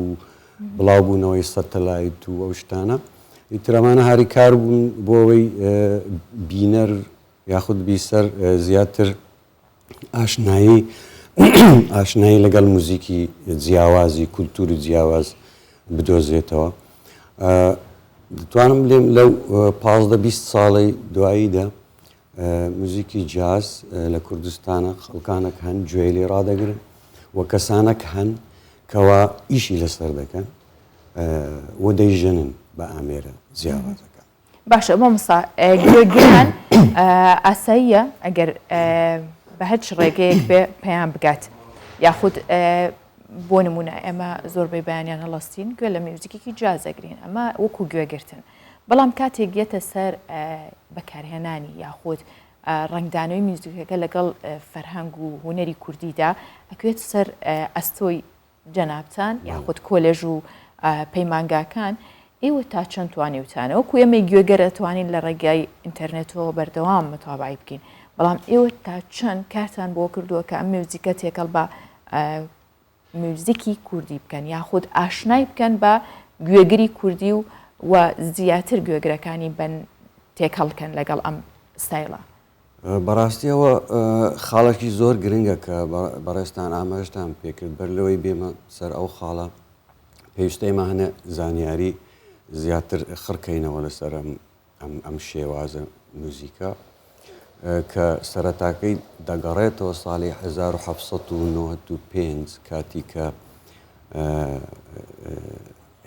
بڵاوبوونەوەی سەتەلایت و ئەو شتانە ئیتر ئەمانە هاریکار بوون بۆ ئەوەی بینەر یاخود بیسەر زیاتر ئاشنایی ئاشنایی لەگەڵ موزیکی جیاوازی کولتوری جیاواز بدۆزێتەوە. دەتوانم بلێم لەو 15 20 ساڵەی دواییدا موزیکی جاز لە کوردستانە خەڵکانێک هەن گوێی لێ ڕادەگرن و کەسانێک هەن کەوا ئیشی لەسەر دەکەن و دەیژەنن بە ئامێرە جیاوازەکان. باشە مامۆستا گوێگران ئاساییە ئەگەر بە هەچ ڕێگەیەک بێ پەیام بگات یاخود بۆ نمونە ئێمە زۆربەی بەیانیان هەڵەستین گوێ لە میوزیکێکی جاز ئەگرین ئەمە وەکو گوێگرتن بەڵام کاتێک یەتە سەر بەکارهێنانی یاخود ڕەنگدانەوەی میوزیکەکە لەگەڵ فەرهەنگ و هونەری کوردیدا ئەکوێت سەر ئەستۆی جەنابتان یاخود کۆلێژ و پەیمانگاکان ئێوە تا چەند توانیوتانە وەکو ئێمەی گوێگەر ئەتوانین لە ڕێگای ئینتەرنێتەوە بەردەوام متابعی بکەین بەڵام ئێوە تا چەند کارتان بۆ کردووە کە ئەم میوزیکە تێکەڵ بە میوزیکی کوردی بکەن یاخود ئاشنای بکەن بە گوێگری کوردی و و زیاتر گوێگرەکانی بن تێکەڵکەن لەگەڵ ئەم ستایلە. بەڕاستی ئەوە خاڵێکی زۆر گرنگە کە بەڕێزتان ئاماژتان پێکرد بەر لەوەی بێمە سەر ئەو خاڵە پێویستە ئێمە هەنە زانیاری زیاتر خڕکەینەوە لەسەر ئەم ئەم شێوازە موزیکە کە سەرەتاکەی دەگەڕێتەوە ساڵی 1995 کاتی کە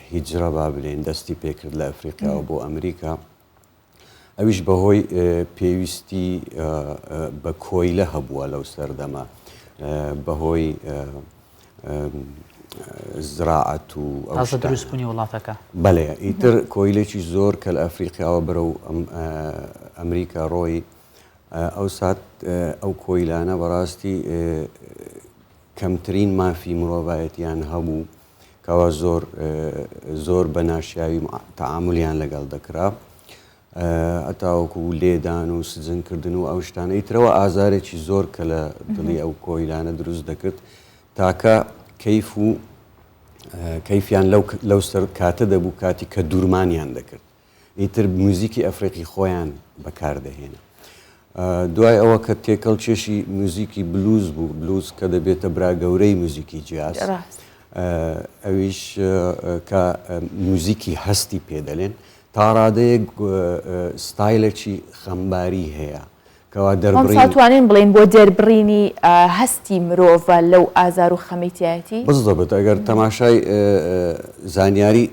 هیجرە با بلێن دەستی پێکرد لە ئەفریقیاوە بۆ ئەمریکا ئەویش بەهۆی پێویستی بە کۆیلە هەبووە لەو سەردەمە بەهۆی زراعەت و تازە دروستبوونی وڵاتەکە. بەلێ ئیتر کۆیلێکی زۆر کە لە ئەفریقیاوە بەرەو ئەمریکا ڕۆی ئەو سات ئەو کۆیلانە بەڕاستی کەمترین مافی مرۆڤایەتیان هەبوو کەوا زۆر زۆر بە ناشیاوی تەعامولیان لەگەڵ دەکرا هەتاوەکو لێدان و سجن کردن و ئەو شتانە ئیترەوە ئازارێکی زۆر کە لە دڵی ئەو کۆیلانە دروست دەکرد تاکە کەیف و کەیفیان لەو لەو سەر کاتە دەبوو کاتی کە دوورمانیان دەکرد ئیتر موزیکی ئەفریقی خۆیان بەکار دەهێنا. دوای ئەوە کە تێکەڵ کێشی موزیکی بلوز بوو، بلوز کە دەبێتە برا گەورەی موزیکی جاز، ئەویش کە موزیکی هەستی پێ دەلێن، تا ڕادەیەک ستایلێکی خەمباری هەیە. کەوا دەربڕین. مامۆستا توانین بڵێین بۆ دەربڕینی هەستی مرۆڤە لەو ئازار و خەمەی تیایەتی؟ بزبت ئەگەر تەماشای زانیاری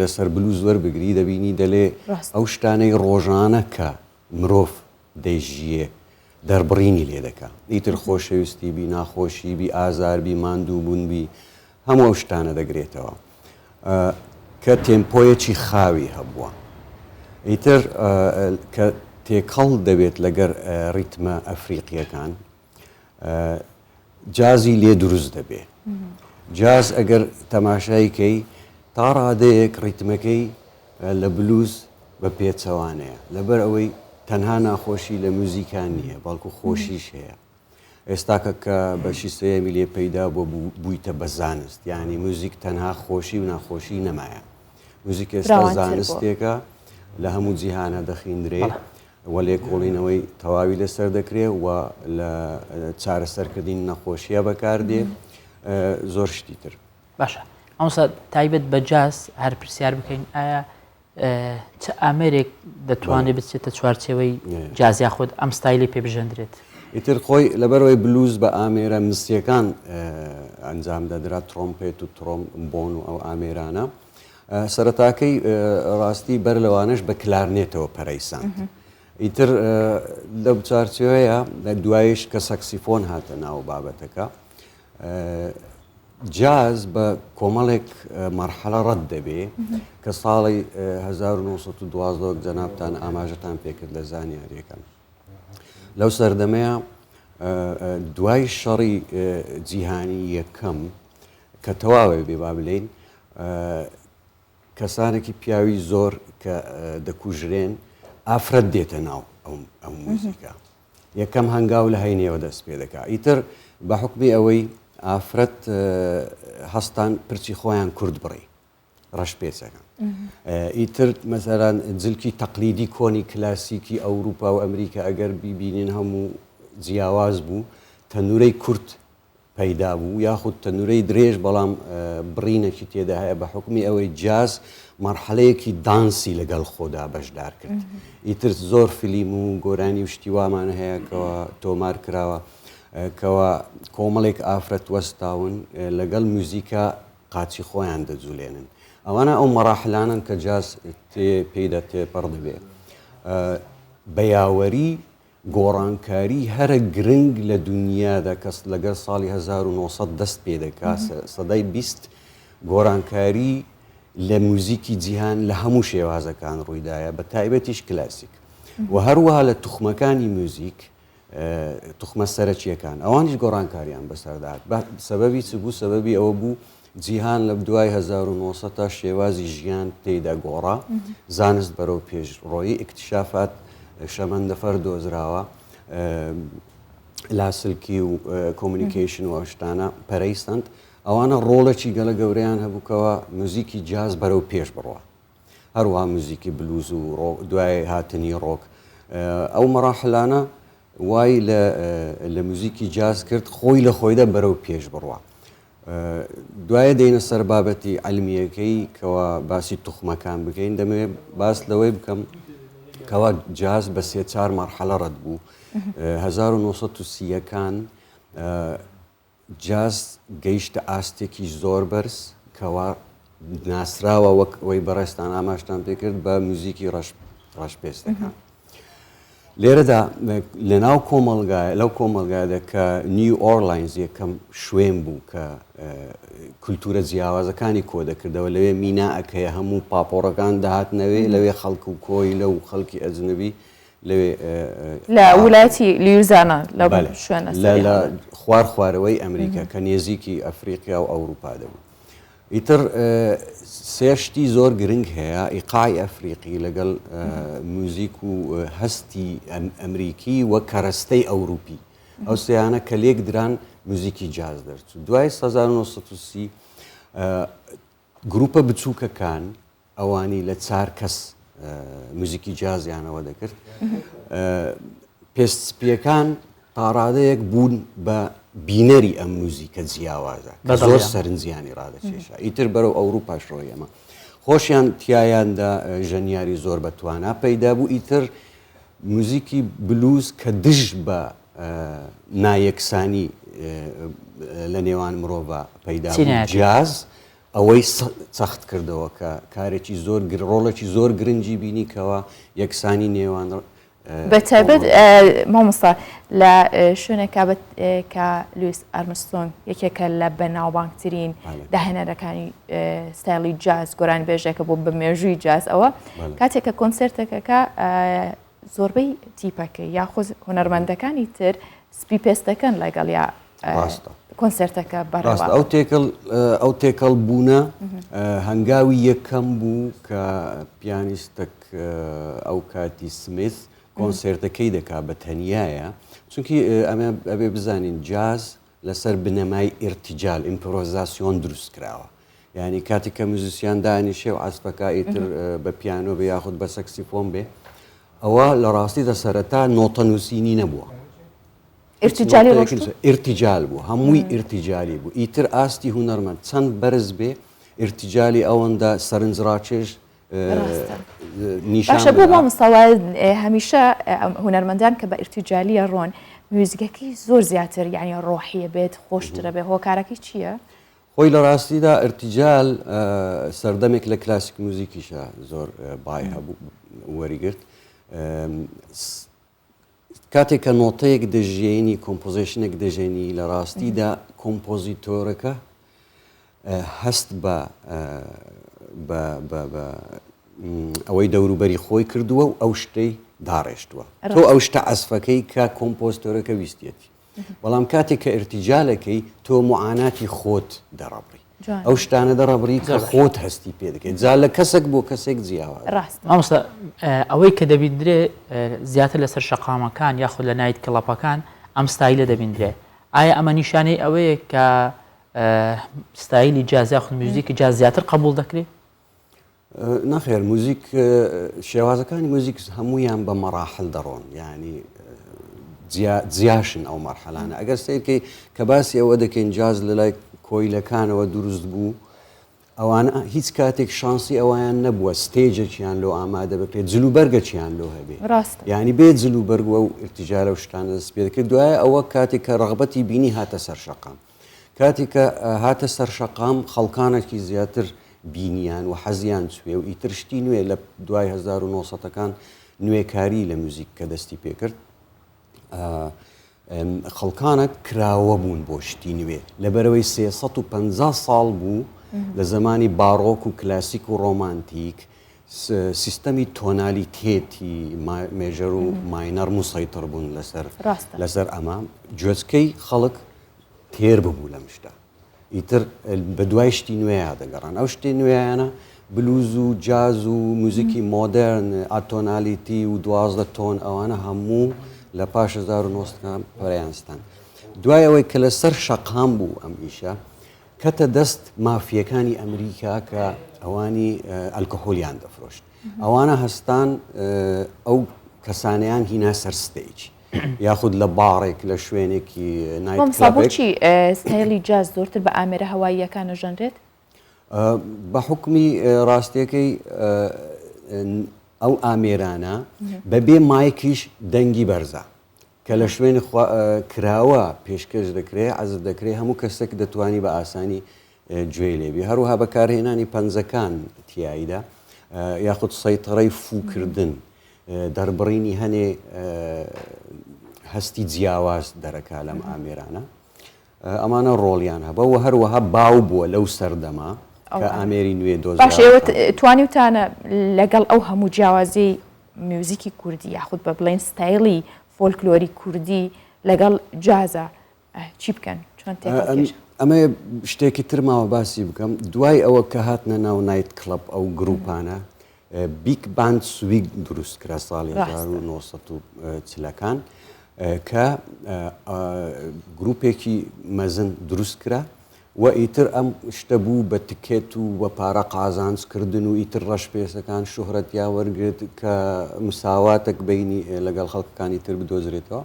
لەسەر بلوز وەربگری دەبینی دەلێ ئەو شتانەی ڕۆژانە کە مرۆڤ دەیژیێ دەربڕینی لێ دەکا ئیتر خۆشەویستی بی ناخۆشی بی ئازار بی ماندوو بوون بی هەموو ئەو شتانە دەگرێتەوە کە تێمپۆیەکی خاوی هەبووە ئیتر کە تێکەڵ دەبێت لەگەر ڕیتمە ئەفریقیەکان جازی لێ دروست دەبێ جاز ئەگەر تەماشای کەی تا ڕادەیەک ڕیتمەکەی لە بلوز بە پێچەوانەیە لەبەر ئەوەی تەنها ناخۆشی لە موزیکان نییە بەڵکو خۆشیش هەیە ئێستاکە کە بەشی سێیەمی لێ پەیدا بووە بوویتە بە زانست یانی موزیک تەنها خۆشی و ناخۆشی نەمایە موزیک ئێستا زانستێکە لە هەموو جیهانە دەخیندرێ و لێکۆڵینەوەی تەواوی لەسەر دەکرێ و لە چارەسەرکردنی نەخۆشیە بەکاردێ زۆر شتی تر. باشە مامۆستا تایبەت بە جاز هەر پرسیار بکەین ئایا چ ئامێرێک دەتوانێت بچێتە چوارچێوەی جاز یاخود ئەم ستایلی پێ بژەندرێت؟ ئیتر خۆی لەبەرئەوەی بلوز بە ئامێرە مسیەکان ئەنجام دەدرا ترۆمپێت و ترۆمبۆن و ئەو ئامێرانە سەرەتاکەی ڕاستی بەر لەوانەش بە کلارنێتەوە پەرەی ساند ئیتر لەو چوارچێوەیە دوایش کە سەکسیفۆن هاتە ناو بابەتەکە جاز بە کۆمەڵێک مەرحەلە ڕەت دەبێ کە ساڵی 1912 وەک جەنابتان ئاماژەتان پێکرد لە زانیاریەکان لەو سەردەمەیە دوای شەڕی جیهانی یەکەم کە تەواوە بێ با بلێین کەسانێکی پیاوی زۆر کە دەکوژرێن ئافرەت دێتە ناو ئەو موزیکە یەکەم هەنگاو لە هەینەوە دەست پێ دەکا ئیتر بە حکمی ئەوەی ئافرەت هەستان پرچی خۆیان کورد بڕی ڕەش پێچەکان ئیتر مەسەران جلکی تەقلیدی کۆنی کلاسیکی ئەوروپا و ئەمریکا ئەگەر بیبینین هەموو جیاواز بوو تەنورەی کورت پەیدا بوو یاخود تەنورەی درێژ بەڵام بڕینەکی تێدا هەیە بە حوکمی ئەوەی جاز مەرحەلەیەکی دانسی لەگەڵ خۆدا بەشدار کرد ئیتر زۆر فلیم و گۆرانی و شتی وامان هەیە کەوا تۆمار کراوە کەوا کۆمەڵێک ئافرەت وەستاون لەگەڵ میوزیکا قاچی خۆیان دەجولێنن ئەوانە ئەو مەراحلانن کە جاز تێ پێیدا تێپەڕ دەبێ بە یاوەری گۆڕانکاری هەرە گرنگ لە دونیادا کە لەگەر ساڵی 1900 دەست پێ دەکا سەدای 20 گۆڕانکاری لە موزیکی جیهان لە هەموو شێوازەکان ڕوویدایە بە تایبەتیش کلاسیک و هەروەها لە توخمەکانی موزیک توخمە سەرەکییەکان ئەوانیش گۆڕانکاریان بەسەردا هات سەبەبی چ بوو سەبەبی ئەوە بوو جیهان لە دوای 1900 تا شێوازی ژیان تێیدا گۆڕا زانست بەرەو پێش ڕۆیی ئیکتشافات شەمەندەفەر دۆزراوە لاسلکی و communication و ئەو شتانە پەرەی سەند ئەوانە ڕۆڵێکی گەلە گەورەیان هەبوو کەوا موزیکی جاز بەرەو پێش بڕوا هەروەها موزیکی بلوز و ڕۆک دوای هاتنی ڕۆک ئەو مەراحلانە وای لە موزیکی جاز کرد خۆی لە خۆیدا بەرەو پێش بڕوا. دوایە دێینە سەر بابەتی عەلمییەکەی کەوا باسی توخمەکان بکەین دەمەوێت باس لەوەی بکەم کەوا جاز بە سێ چار مەرحەلە ڕەت بوو 1930 ەکان جاز گەیشتە ئاستێکی زۆر بەرز کەوا ناسراوە وەک ئەوەی بەڕێزتان ئاماژتان پێکرد بە موزیکی ڕەش ڕەشپێستەکان. لێرەدا لە ناو کۆمەڵگا لەو کۆمەڵگایدا کە نیو ئۆرلاینز یەکەم شوێن بوو کە کولتوورە جیاوازەکانی کۆ دەکردەوە لەوێ مینائەک هەیە هەموو پاپۆڕەکان دەهاتنەوێ لەوێ خەڵک و کۆیلە و خەڵکی ئەجنبی لەوێ لە ولایەتی لیوزانا لە شوێنە لە خوار خوارەوەی ئەمریکا کە نێزیکی ئەفریقیا و ئەوروپا دەبوو. ئیتر سێ شتی زۆر گرنگ هەیە، ئیقاعی ئەفریقی لەگەڵ موزیک و هەستی ئەمریکی و کەرەستەی ئەوروپی. ئەو سێیانە کە لێک دران موزیکی جاز دەرچوو. دوای 1930 گروپە بچووکەکان ئەوانی لە چار کەس موزیکی جازیانەوە دەکرد. پێست سپییەکان تاڕادەیەک بوون بە بینەری ئەم موزیکە جیاوازە کە زۆر سەرنجیانی ڕادەکێشا. ئیتر بەرەو ئەوروپاش ڕۆی ئەمە. خۆشیان تیایاندا ژەنیاری زۆر بە توانا پەیدا بوو. ئیتر موزیکی بلوز کە دژ بە نایەکسانی لە نێوان مرۆڤا پەیدا بوو، جاز ئەوەی سەخت کردەوە کە کارێکی زۆر ڕۆڵێکی زۆر گرنگی بینی کەوا یەکسانی نێوان بەتایبەت مامۆستا لە شوێنێکا کە لویس ئارمسترۆنگ یەکێکە لە بەناوبانگترین داهێنەرەکانی ستایلی جاز گۆرانی بێژێکە بۆ بە مێژووی جاز ئەوە کاتێک کە کۆنسێرتەکەکە زۆربەی تیپەکەی یاخود هونەرمەندەکانی تر سپی پێستەکەن لەگەڵ یا کۆنسێرتەکە بەڕێوە. ئەو تێکەڵ ئەو تێکەڵ بوونە هەنگاوی یەکەم بوو کە پیانیستەک ئەو کاتی سمیث کۆنسێرتەکەی دەکا بە تەنیایە چونکی ئەمە ئەبێ بزانین جاز لەسەر بنەمای ئیرتیجال ئیمپرۆزاسیۆن دروست کراوە یعنی کاتێک کە موزیسیان دانیشێ و عەزفەکە ئیتر بە پیانۆ بێ یاخود بە سەکسیفۆن بێ ئەوە لە ڕاستیدا سەرەتا نۆتە نووسینی نەبووە ئیرتیجالی ڕۆشتوو؟ ئیرتیجال بوو، هەمووی ئیرتیجالی بوو. ئیتر ئاستی هونەرمەند چەند بەرز بێ، ئیرتیجالی ئەوەندە سەرنجڕاکێش نیشان باشە بۆ مامۆستا وایە هەمیشە هونەرمەندان کە بە ئیرتیجالیە ڕۆن میوزیکەکەی زۆر زیاتر یعنی ڕۆحیە بێت خۆشترە بێ هۆکارەکەی چییە؟ خۆی لە ڕاستیدا ئیرتیجال سەردەمێک لە کلاسیک موزیکیشە زۆر بای هەبوو وەریگرت کاتێک کە نۆتەیەک دەژێنی، composition ێک دەژێنی، لە ڕاستیدا کۆمپۆزیتۆرەکە هەست بە ئەوەی دەوروبەری خۆی کردووە و ئەو شتەی داڕێشتووە. تۆ ئەو شتە عەزفەکەی کە کۆمپۆزتۆرەکە ویستیەتی. بەڵام کاتێک کە ئرتیجالەکەی تۆ معاناتی خۆت دەڕبڕی ئەو شتانە دەڕبڕی کە خۆت هەستی پێ دەکەیت جا لە کەسێک بۆ کەسێک جیاواز ڕاست مامۆستا ئەوەی کە دەبیندرێ زیاتر لەسەر شەقامەکان یاخود لە night club ەکان ئەم ستایلە دەبیندرێ ئایا ئەمە نیشانەی ئەوەیە کە ستایلی جاز یاخود میوزیکی جاز زیاتر قبوڵ دەکرێت؟ نەخێر موزیک شێوازەکانی موزیک هەمویان بە مەراحل دەڕۆن یعنی جیاشن ئەو مەرحەلانە ئەگەر سیرکەی کە باسی ئەوە دەکەین جاز لە لای کۆیلەکانەوە دروست بوو ئەوانە هیچ کاتێک شانسی ئەویان نەبووە stage ێکیان لۆ ئامادە بکرێت جل و بەرگەچیان لۆ هەبێ ڕاست یعنی بێ جل و بەرگوە و ئرتیجالە و شتانە دەست پێ دەکرد دوای ئەوە کاتێک کە ڕغبەتی بینی هاتە سەر شەقام کاتێک کە هاتە سەر شەقام خەڵکانێکی زیاتر بینیان و حەزیان چوێ و ئیتر شتی نوێ لە دوای 1970 ەکان نوێکاری لە موزیک کە دەستی پێکرد خەڵکانە کراوە بوون بۆ شتی نوێ لەبەرەوەی 350 ساڵ بوو لە زمانی باڕۆک و کلاسیک و ڕۆمانتیک سیستەمی تۆنالیتێتی major و minor مسەیتڕ بوون لەسەر لەسەر ئەمە گوێچکەی خەڵک تێر ببوو لەم شتە ئیتر بە دوای شتی نوێیا دەگەڕان ئەو شتی نوێیانە بلوز و جاز و موزیکی مۆدێرن atonality و 12 tone ئەوانە هەموو لە پاش 1970 پەرەیان ستاند دوای ئەوەی کە لەسەر شەقام بوو ئەم ئیشە کەتە دەست مافیەکانی ئەمریکا کە ئەوانی ئەلکەهۆلیان دەفرۆشت ئەوانە هەستان ئەو کەسانیان هینا سەر stage یاخود لە باڕێک لە شوێنێکی night مامۆستا club ێک. بۆچی ستایلی جاز زۆرتر بە ئامێرە هەواییەکان ئەژەنرێت؟ بە حوکمی ڕاستیەکەی ئەو ئامێرانە بەبێ مایکیش دەنگی بەرزە کە لە شوێنی کراوە پێشکەش دەکرێ عەزف دەکرێ هەموو کەسێک دەتوانی بە ئاسانی گوێی لێبی هەروەها بەکارهێنانی پەنجەکان تیایدا یاخود سەیتەڕەی فووکردن دەربڕینی هەنێ هەستی جیاواز دەرەکا لەم ئامێرانە ئەمانە ڕۆڵیان هەبە و هەروەها باو بووە لەو سەردەما کە ئامێری نوێ دۆزراوە. باشە ئێوە توانیوتانە لەگەڵ ئەو هەموو جیاوازیەی میوزیکی کوردی یاخود بە بڵێن ستایلی فۆلکلۆری کوردی لەگەڵ جازا چی بکەن چۆن تێکەڵ ئەمە شتێکی تر ماوە باسی بکەم دوای ئەوە کە هاتنە ناو night club ئەو گروپانە big band swing دروست کرا ساڵی 1940ەکان کە گروپێکی مەزن دروست کرا و ئیتر ئەم شتە بوو بە تکێت و بە پارە قازانج کردن و ئیتر ڕەشپێستەکان شوهرەتیان وەرگرت کە مساواتێک بینی لەگەڵ خەڵکەکانی تر بدۆزرێتەوە.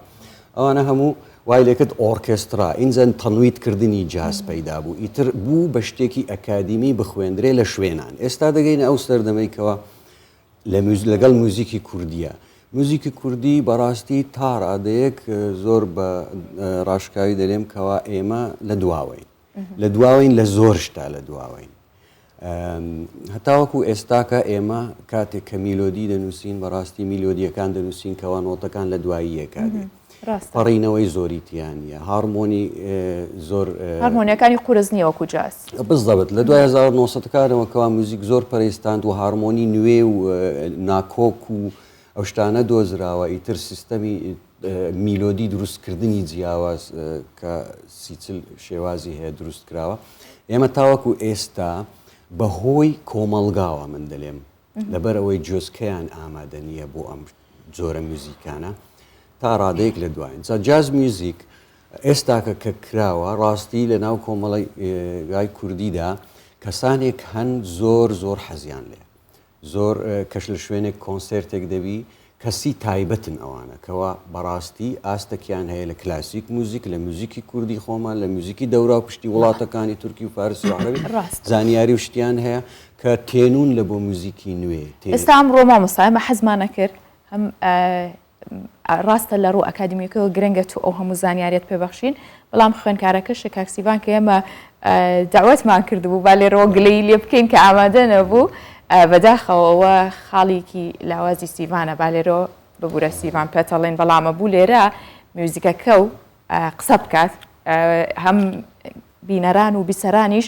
ئەوانە هەموو وای لێکرد ئۆرکێسترا ئینجا تەنویت کردنی جاز پەیدا بوو ئیتر بوو بە شتێکی ئەکادیمی بخوێندرێ لە شوێنان. ئێستا دەگەینە ئەو سەردەمەی کەوا لە لەگەڵ موزیکی کوردیە. موزیکی کوردی بەڕاستی تا ڕادەیەک زۆر بە ڕاشکاوی دەلێم کەوا ئێمە لە دواوەین. لە دواوەین لە زۆر شتا لە دواوەین. هەتاوەکو ئێستاکە ئێمە کاتێک کە میلۆدی دەنووسین بەڕاستی میلۆدیەکان دەنووسین کەوا نۆتەکان لە دوایی یەکا دێ. پەڕینەوەی زۆری تیا نییە هارمۆنی زۆر هارمۆنیەکانی قورس نییە وەکو جاز. بزەبت لە دوای 1970 کانەوە کەوا موزیک زۆر پەرەیستاند و هارمۆنی نوێ و ناکۆک و ئەو شتانە دۆزراوە ئیتر سیستەمی میلۆدی دروستکردنی جیاواز کە سیچل شێوازی هەیە دروست کراوە ئێمە تاوەکو ئێستا بەهۆی کۆمەڵگاوە من دەلێم لەبەر ئەوەی جۆزکەیان ئامادە نییە بۆ ئەم جۆرە میوزیکانە تا ڕادەیەک لە دواین جا jazz music ئێستاکە کە کراوە ڕاستی لە ناو کۆمەڵی گای کوردیدا کەسانێک هەن زۆر زۆر حەزیان لێ زۆر کەش لە شوێنێک کۆنسێرتێک دەبی کەسی تایبەتن ئەوانە کەوا بەڕاستی ئاستەکیان هەیە لە کلاسیک موزیک لە موزیکی کوردی خۆمان لە موزیکی دەورا و پشتی وڵاتەکانی تورکی و فارسی و عەرەبی زانیاری و شتیان هەیە کە تێنوون لە بۆ موزیکی نوێ. ئێستا ئەمڕۆ مامۆستا ئێمە حەزمان ئەکرد هەم ڕاستە لە ڕوو ئەکادیمیەکەوە گرنگە تۆ ئەو هەموو زانیاریت پێ بەخشین بەڵام خوێندکارەکەشە کاک سیڤان کە ئێمە داوەتمان کردبوو با لێرەوە گلەیی لێ بکەین کە ئامادە نەبوو بەداخەوە خاڵێکی لاوازی سیڤانە با لێرەوە ببورە سیڤان پێتەڵێن بەڵامە بوو لێرە میوزیکەکە و قسە بکات هەم بینەران و بیسەرانیش.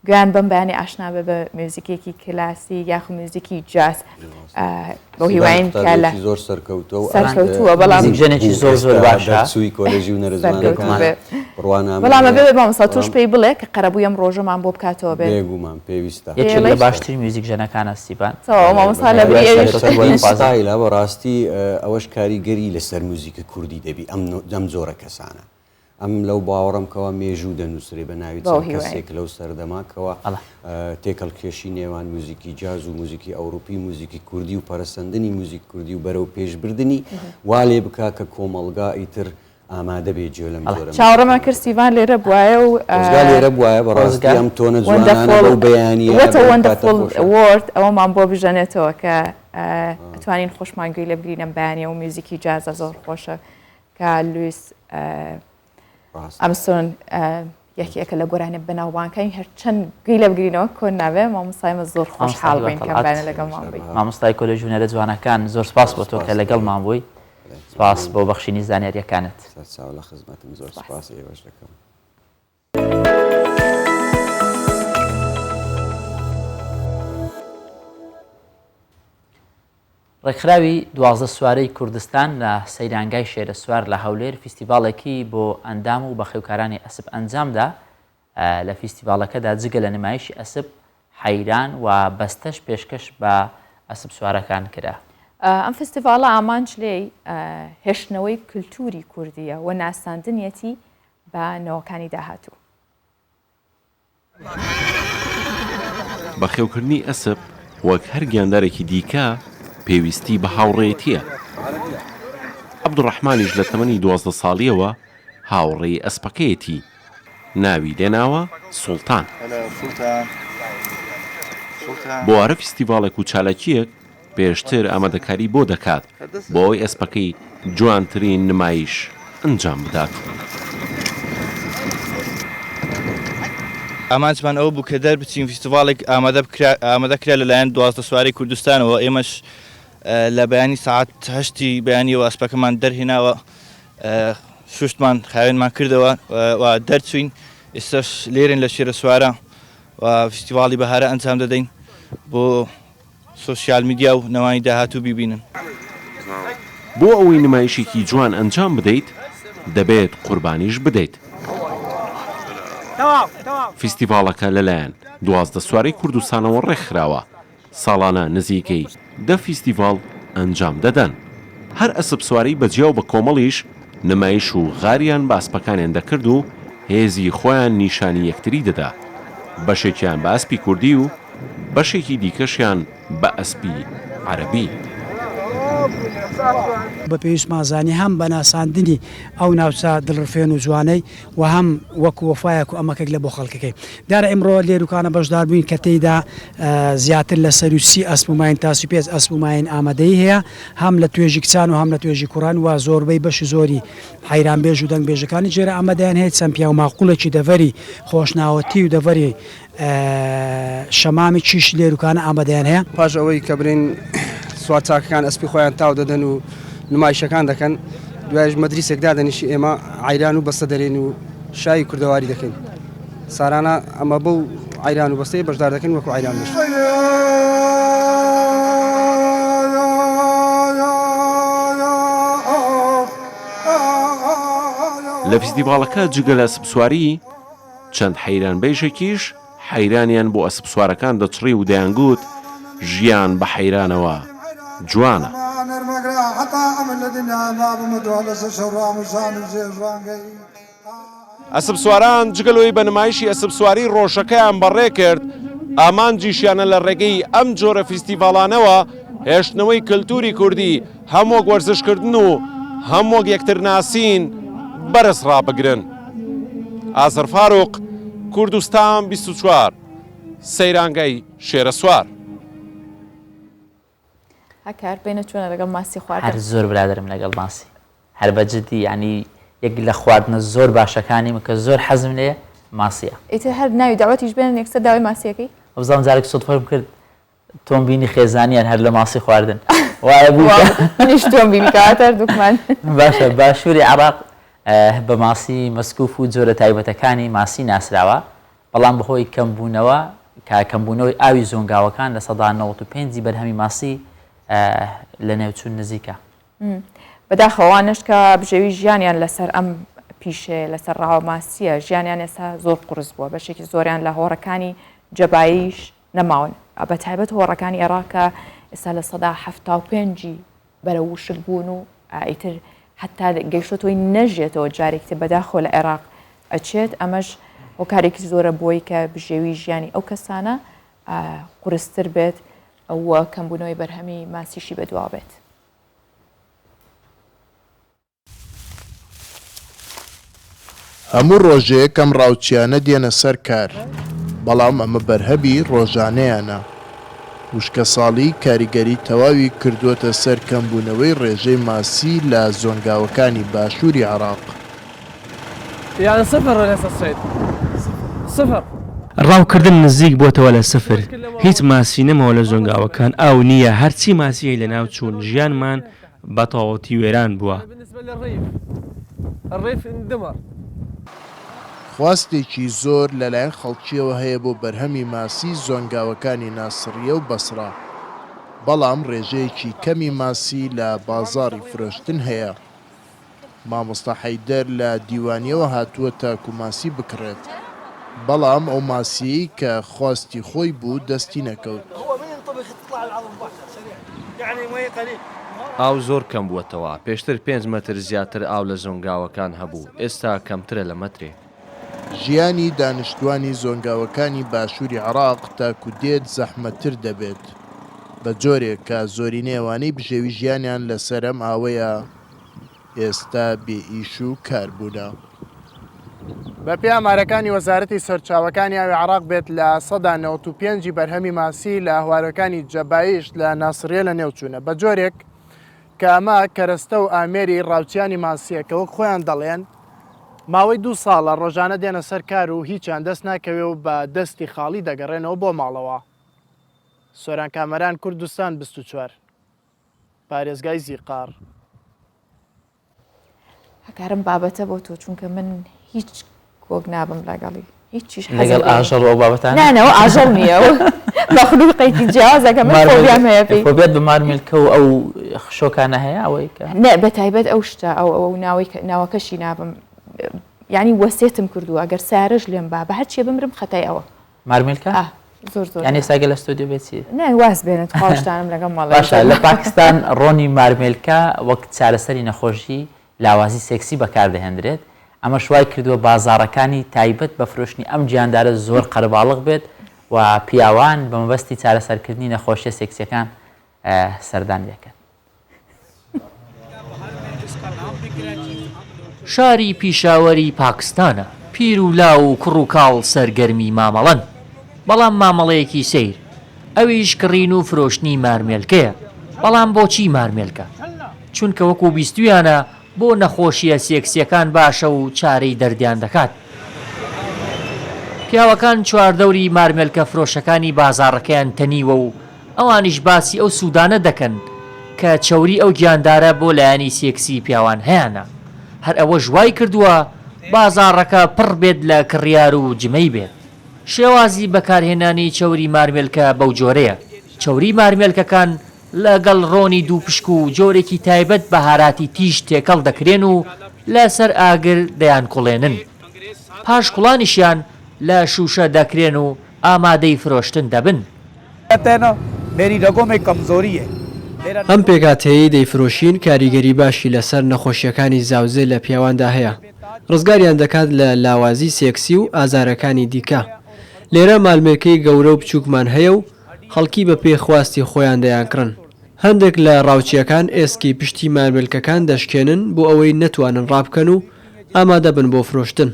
گوێیان بەم بەیانی ئاشنا بێ بە میوزیکێکی کلاسی یاخو میوزیکی جاز بەو هیواین کە لە زۆر سەرکەوتووە و سەرکەوتووە بەڵام ژنێکی زۆر زۆر باشە دەرچووی کۆلێژی هونەرە جوانەکان بڕوانامەی بەڵام ئەبێ مامۆستا تۆش پێی بڵێ کە قەرەبووی ئەم ڕۆژەمان بۆ بکاتەوە بێ بێگومان پێویستە یەکێک لە باشترین میوزیک ژەنەکانە ستیڤان تەواو مامۆستا لە بری ئەویش چەندین ستایلە بەڕاستی ئەوەش کاریگەری لەسەر موزیکی کوردی دەبی ئەم ئەم جۆرە کەسانە ئەم لەو باوەڕەم کەوا مێژوو دەنووسرێ بە ناوی چەند کەسێک لەو سەردەمە کەوا تێکەڵکێشی نێوان موزیکی جاز و موزیکی ئەوروپی موزیکی کوردی و پەرەسەندنی موزیک کوردی و بەرەو پێشبردنی وا لێ بکا کە کۆمەڵگا ئیتر ئامادە بێ جوێ لەم جۆرە چاوەڕێمان کرد ستیڤان لێرە بوایە و خۆزگا لێرە بوایە بەڕاستی ئەم تۆنە جوانانە بەو بەیانییە What a wonderful world ئەوەمان بۆ بژەنێتەوە کە ئەتوانین خۆشمان گوێی لێ بگرین ئەم بەیانییە و میوزیکی جازە زۆر خۆشە کە لویس ئەمسۆن یەکێکە لە گۆرانیە بەناوبانگەکانی هەرچەند گوێی لێ بگرینەوە کۆن نابێ مامۆستای مە زۆر خۆشحاڵ بووین کە بەیانە لەگەڵمان بووی. مامۆستای کۆلێژ هونەرە جوانەکان زۆر سپاس بۆ تۆ کە لەگەڵمان بووی سپاس بۆ بەخشینی زانیاریەکانت. سەرچاو لە خزمەتم زۆر سپاسی ئێوەش دەکەم. ڕێکخراوی 12 سوارەی کوردستان لە سەیرانگای شێرەسوار لە هەولێر فیستیڤاڵێکی بۆ ئەندام و بەخێوکارانی ئەسپ ئەنجامدا، لە فیستیڤاڵەکەدا جگە لە نمایشی ئەسپ، حەیران و بەستەش پێشکەش بە ئەسپ سوارەکان کرا. ئەم فیستیڤاڵە ئامانج لێی هێشتنەوەی کلتوری کوردییە و ناساندنیەتی بە نەوەکانی داهاتوو. بەخێوکردنی ئەسپ وەک هەر گیاندارێکی دیکە پێویستی بە هاوڕێیەتییە. عەبدولڕەحمانیش لە تەمەنی 12 ساڵییەوە هاوڕێی ئەسپەکەیەتی، ناوی لێناوە سوڵتان. بۆ هەر فیستیڤاڵێک و چالاکییەک پێشتر ئامادەکاری بۆ دەکات بۆ ئەوەی ئەسپەکەی جوانترین نمایش ئەنجام بدات. ئامانجمان ئەوە بوو کە دەربچین فیستیڤاڵێک ئامادە بکرا ئامادە کرا لەلایەن 12 سوارەی کوردستانەوە ئێمەش لە بەیانی سەعات هەشتی بەیانیەوە ئەسپەکەمان دەرهێناوە شوشتمان خاوێنمان کردەوە و دەرچوین ئێستاش لێرن لە شێرە سوارە و فیستیڤاڵی بەهارە ئەنجام دەدەین بۆ سۆشیال میدیا و نەوانی داهاتوو بیبینن. بۆ ئەوەی نمایشێکی جوان ئەنجام بدەیت، دەبێت قوربانیش بدەیت. فیستیڤاڵەکە لەلایەن 12 سوارەی کوردستانەوە ڕێکخراوە، ساڵانە نزیکەی دە فیستیڤاڵ ئەنجام دەدەن. هەر ئەسپسواری بە جیا و بە کۆمەڵیش نمایش و غاریان بە ئەسپەکانیان دەکرد و هێزی خۆیان نیشانی یەکتری دەدا، بەشێکیان بە ئەسپی کوردی و بەشێکی دیکەشیان بە ئەسپی عەرەبی. بە پێویستمان زانی هەم بە ناساندنی ئەو ناوچە دڵڕفێن و جوانەی و هەم وەکو وەفایەک و ئەمەکێک لە بۆ خەڵکەکەی. دیارە ئیمڕۆ لێروکانە بەشدار بووین کە تێیدا زیاتر لە سەروو سی ئەسپ و ماین تا 35 ئەسپ و ماین ئامادەیی هەیە هەم لە توێژی کچان و هەم لە توێژی کوڕان و زۆربەی بەشی زۆری حەیرانبێژ و دەنگبێژەکانی جێرە ئامادەیان هەیە چەند پیاو ماقوڵێکی دەڤەری خۆشناوەتی و دەڤەری شەمامی چیش لێروکانە ئامادەیان هەیە. پاش ئەوەی کە برین سوارچاکەکان ئەسپی خۆیان تاو دەدەن و نمایشەکان دەکەن، دوایش مەجلیسێک دادەنیشی ئێمە عەیران و بەستە دەرێین و شایی کوردەواری دەکەین. سارانە ئەمە بەو عەیران و بەستەیە بەشدار دەکەین وەکو عەیران بێژ. لە فیستیڤاڵەکە جگە لە ئەسپسواری، چەند حەیرانبێژێکیش حەیرانیان بۆ ئەسپسوارەکان دەچڕی و دەیانگوت، ژیان بە حەیرانەوە جوانە. ئەسپسواران جگە لەوەی بە نمایشی ئەسپسواری ڕۆژەکەیان بەڕێ کرد، ئامانجیشیانە لە ڕێگەی ئەم جۆرە فیستیڤاڵانەوە هێشتنەوەی کەلتوری کوردی هەم وەک وەرزشکردن و هەم وەک یەکترناسین بەرز ڕابگرن. ئازەر فاروق، کوردستان 24، سەیرانگای شێرەسوار. هەکار بینە چۆنە لەگەڵ ماسی خواردن؟ هەر زۆر برادەرم لەگەڵ ماسی هەر بە جدی یانی یەک لە خواردنە زۆر باشەکانی من کە زۆر حەزم لێیە ماسیە. ئیتر هەر ناوی دەعوەتیش بێنن یەکسەر داوای ماسیەکەی؟ وەبزانم جارێک سوتفەم کرد تۆم بینی خێزانیان هەر لە ماسی خواردن وایە بوو منیش تۆم بینی کەواتە هەردووکمان. باشە باشووری عێراق بە ماسی مەسکوف و جۆرە تایبەتەکانی ماسی ناسراوە. بەڵام بەهۆی کەمبوونەوە کە کەمبوونەوەی ئاوی زۆنگاوەکان 95% ی بەرهەمی ماسی لەنێوچوون نزیکە. بەداخەوە ئەوانەش کە بژێوی ژیانیان لەسەر ئەم پیشەیە لەسەر ڕاوە ماسیە ژیانیان ئێستا زۆر قورس بووە بەشێکی زۆریان لە هۆڕەکانی جەباییش نەماون بە تایبەت هۆڕەکانی عێراق کە ئێستا 75% بەرەو وشک بوون و ئیتر حتا گەیشتۆتەوەی نەژێتەوە جارێکی تر بەداخەوە لە عێراق ئەچێت ئەمەش هۆکارێکی زۆرە بۆی کە بژێوی ژیانی ئەو کەسانە قورستر بێت و کەمبوونەوەی بەرهەمی ماسیشی بەدوا بێت. هەموو ڕۆژێک ئەم ڕاوچیانە دێنە سەر کار، بەڵام ئەمە بەرهەمی ڕۆژانەیانە. وشکەساڵی کاریگەری تەواوی کردووەتە سەر کەمبوونەوەی ڕێژەی ماسی لە زۆنگاوەکانی باشووری عێراق. ڕاوکردن نزیک بۆتەوە لە سفر، هیچ ماسی نەماوە لە زۆنگاوەکان، ئاو نییە، هەرچی ماسی هەیە لەناو چوون، ژیانمان بە تەواوەتی وێران بووە. خواستێکی زۆر لەلایەن خەڵکییەوە هەیە بۆ بەرهەمی ماسی زۆنگاوەکانی ناسڕیە و بەسڕە، بەڵام ڕێژەیەکی کەمی ماسی لە بازاڕی فرۆشتن هەیە. مامۆستا حەیدەر لە دیوانیەوە هاتووە تاکو ماسی بکڕێت، بەڵام ئەو ماسیەی کە خواستی خۆی بوو دەستی نەکەوت. ئاو زۆر کەم بووەتەوە، پێشتر پێنج مەتر زیاتر ئاو لە زۆنگاوەکان هەبوو، ئێستا کەمترە لە مەترێک. ژیانی دانیشتوانی زۆنگاوەکانی باشوری عێراق تاکو دێت زەحمەتتر دەبێت، بە جۆرێک کە زۆرینەی ئەوانەی بژێوی ژیانیان لەسەر ئەم ئاوەیە ئێستا بێ ئیش و کار بوونە. بەپێی ئامارەکانی وەزارەتی سەرچاوەکانی ئاوی عێراق بێت 95% ی بەرهەمی ماسی لە هەوارەکانی جەبایش لە ناسریە لەنێوچوونە بە جۆرێک کە ئەمە کەرەستە و ئامێری ڕاوچیانی ماسیە کە وەک خۆیان دەڵێن ماوەی دوو ساڵە ڕۆژانە دێنە سەر کار و هیچیان دەست ناکەوێ و بە دەستی خاڵی دەگەڕێنەوە بۆ ماڵەوە. سۆران کامەران کوردستان 24. پارێزگای زیقاڕ. هەکارم بابەتە بۆ تۆ چونکە من هیچ کۆک نابم لەگەڵی هیچیش لەگەڵ ئاژەڵ ئەو بابەتانە نا نا ئەو ئاژەڵ نییە ئەو مەخلوقێکی جیاوازە کە من فۆبیام هەیە پێی فۆبیات بە مارمێلکە و ئەو خشۆکانە هەیە ئەوەی کە نە بە تایبەت ئەو شتە ئەو ئەو ناوەی ناوەکەشی نابم یعنی وەسێتم کردووە ئەگەر سارەش لێم با بە هەرچێ بمرم خەتای ئەوە مارمێلکە؟ ئا زۆر زۆر یانی ئێستا گەر لە ستۆدیۆ بێت چی؟ نا واز بێنە تخوا شتانم لەگەڵ مەڵێ باشە لە پاکستان ڕۆنی مارمێلکە وەک چارەسەری نەخۆشی لاوازی سێکسی بەکاردەهێندرێت، ئەمەش وای کردووە بازاڕەکانی تایبەت بە فرۆشتنی ئەم گیاندارە زۆر قەرەباڵغ بێت و پیاوان بە مەبەستی چارەسەرکردنی نەخۆشیە سێکسیەکان سەردانی دەکەن. شاری پیشاوەری پاکستانە، پیر و لاو و کوڕ و کاڵ سەرگەرمی مامەڵەن، بەڵام مامەڵەیەکی سەیر، ئەویش کڕین و فرۆشتنی مارمێلکەیە، بەڵام بۆچی مارمێلکە؟ چونکە وەکو بیستویانە بۆ نەخۆشییە سێکسییەکان باشە و چارەی دەردیان دەکات. پیاوەکان چواردەوری مارمێلکە فرۆشەکانی بازاڕەکەیان تەنیوە و ئەوانیش باسی ئەو سوودانە دەکەن کە چەوری ئەو گیاندارە بۆ لایەنی سێکسی پیاوان هەیانە، هەر ئەوەش وای کردووە بازاڕەکە پڕ بێت لە کڕیار و جمەی بێت. شێوازی بەکارهێنانی چەوری مارمێلکە بەو جۆرەیە، چەوری مارمێلکەکان لەگەڵ ڕۆنی دووپشک و جۆرێکی تایبەت بەهاراتی تیژ تێکەڵ دەکرێن و لەسەر ئاگر دەیانکوڵێنن. پاش کوڵانیشیان لە شووشە دەکرێن و ئامادەی فرۆشتن دەبن. ئەم پێکهاتەیەی دەیفرۆشین کاریگەری باشی لەسەر نەخۆشییەکانی زاوزێ لە پیاواندا هەیە، ڕزگاریان دەکات لە لاوازی سێکسی و ئازارەکانی دیکە. لێرە مالمێکەی گەورە و بچووکمان هەیە و خەڵکی بەپێی خواستی خۆیان دەیانکڕن. هەندێک لە ڕاوچییەکان ئێسکی پشتی مارمێلکەکان دەشکێنن بۆ ئەوەی نەتوانن ڕابکەن و ئامادەبن بۆ فرۆشتن.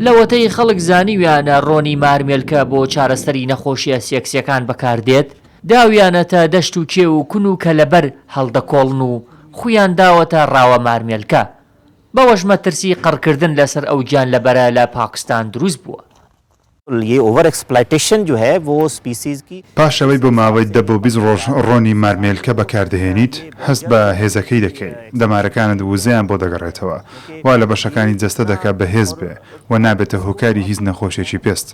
لەوەتەی خەڵک زانیویانە ڕۆنی مارمێلکە بۆ چارەسەری نەخۆشییە سێکسییەکان بەکاردێت، داویانەتە دەشت و کێو و کون و کەلەبەر هەڵدەکۆڵن و خوویان داوەتە ڕاوە مارمێلکە. بەوەش مەترسی قڕکردن لەسەر ئەو گیانلەبەرە لە پاکستان دروست بووە. پاش ئەوەی بۆ ماوەی دە بۆ 20 ڕۆژ ڕۆنی مارمێلکە بەکاردەهێنیت، هەست بە هێزەکەی دەکەی، دەمارەکانت وزەیان بۆ دەگەڕێتەوە، وا لە بەشەکانی جەستە دەکا بەهێز بێ و نابێتە هۆکاری هیچ نەخۆشیەکی پێست.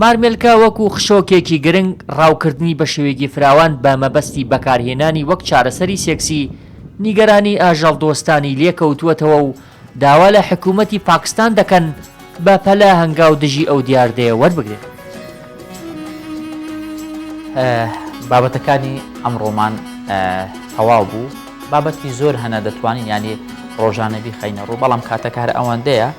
مارمێلکە وەکو خشۆکێکی گرنگ، ڕاوکردنی بە شێوەیەکی فراوان بە مەبەستی بەکارهێنانی وەک چارەسەری سێکسی، نیگەرانی ئاژەڵدۆستانی لێکەوتووەتەوە و داوا لە حکوومەتی پاکستان دەکەن بە پەلە هەنگاو دژی ئەو دیاردەیە وەربگرێت. بابەتەکانی ئەمڕۆمان تەواو بوو بابەتی زۆر هەنە دەتوانین ینی ڕۆژانە بیخەینە ڕوو بەڵام کاتەکە هەر ئەوەندەیە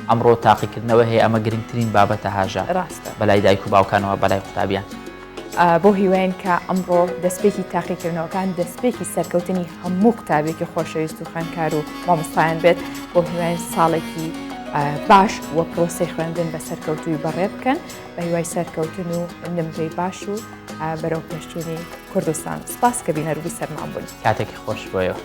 ئەمڕۆ تاقیکردنەوە هەیە ئەمە گرنگترین بابەتە هاژە ڕاستە بەلای دایک و باوکانەوە بەلای قوتابیان. بەو هیواین کە ئەمڕۆ دەستپێکی تاقیکردنەوەکان دەستپێکی سەرکەوتنی هەموو قوتابیەکی خۆشەویست و خوێندکار و مامۆستایان بێت بەو هیواین ساڵێکی باش و پرۆسەی خوێندن بە سەرکەوتووی بەڕێ بکەن بە هیوای سەرکەوتن و نمرەی باش و بەرەو پێشچوونی کوردستان سپاس کە بینەر و بیسەرمان بوون. کاتێکی خۆش بۆ ئێوە.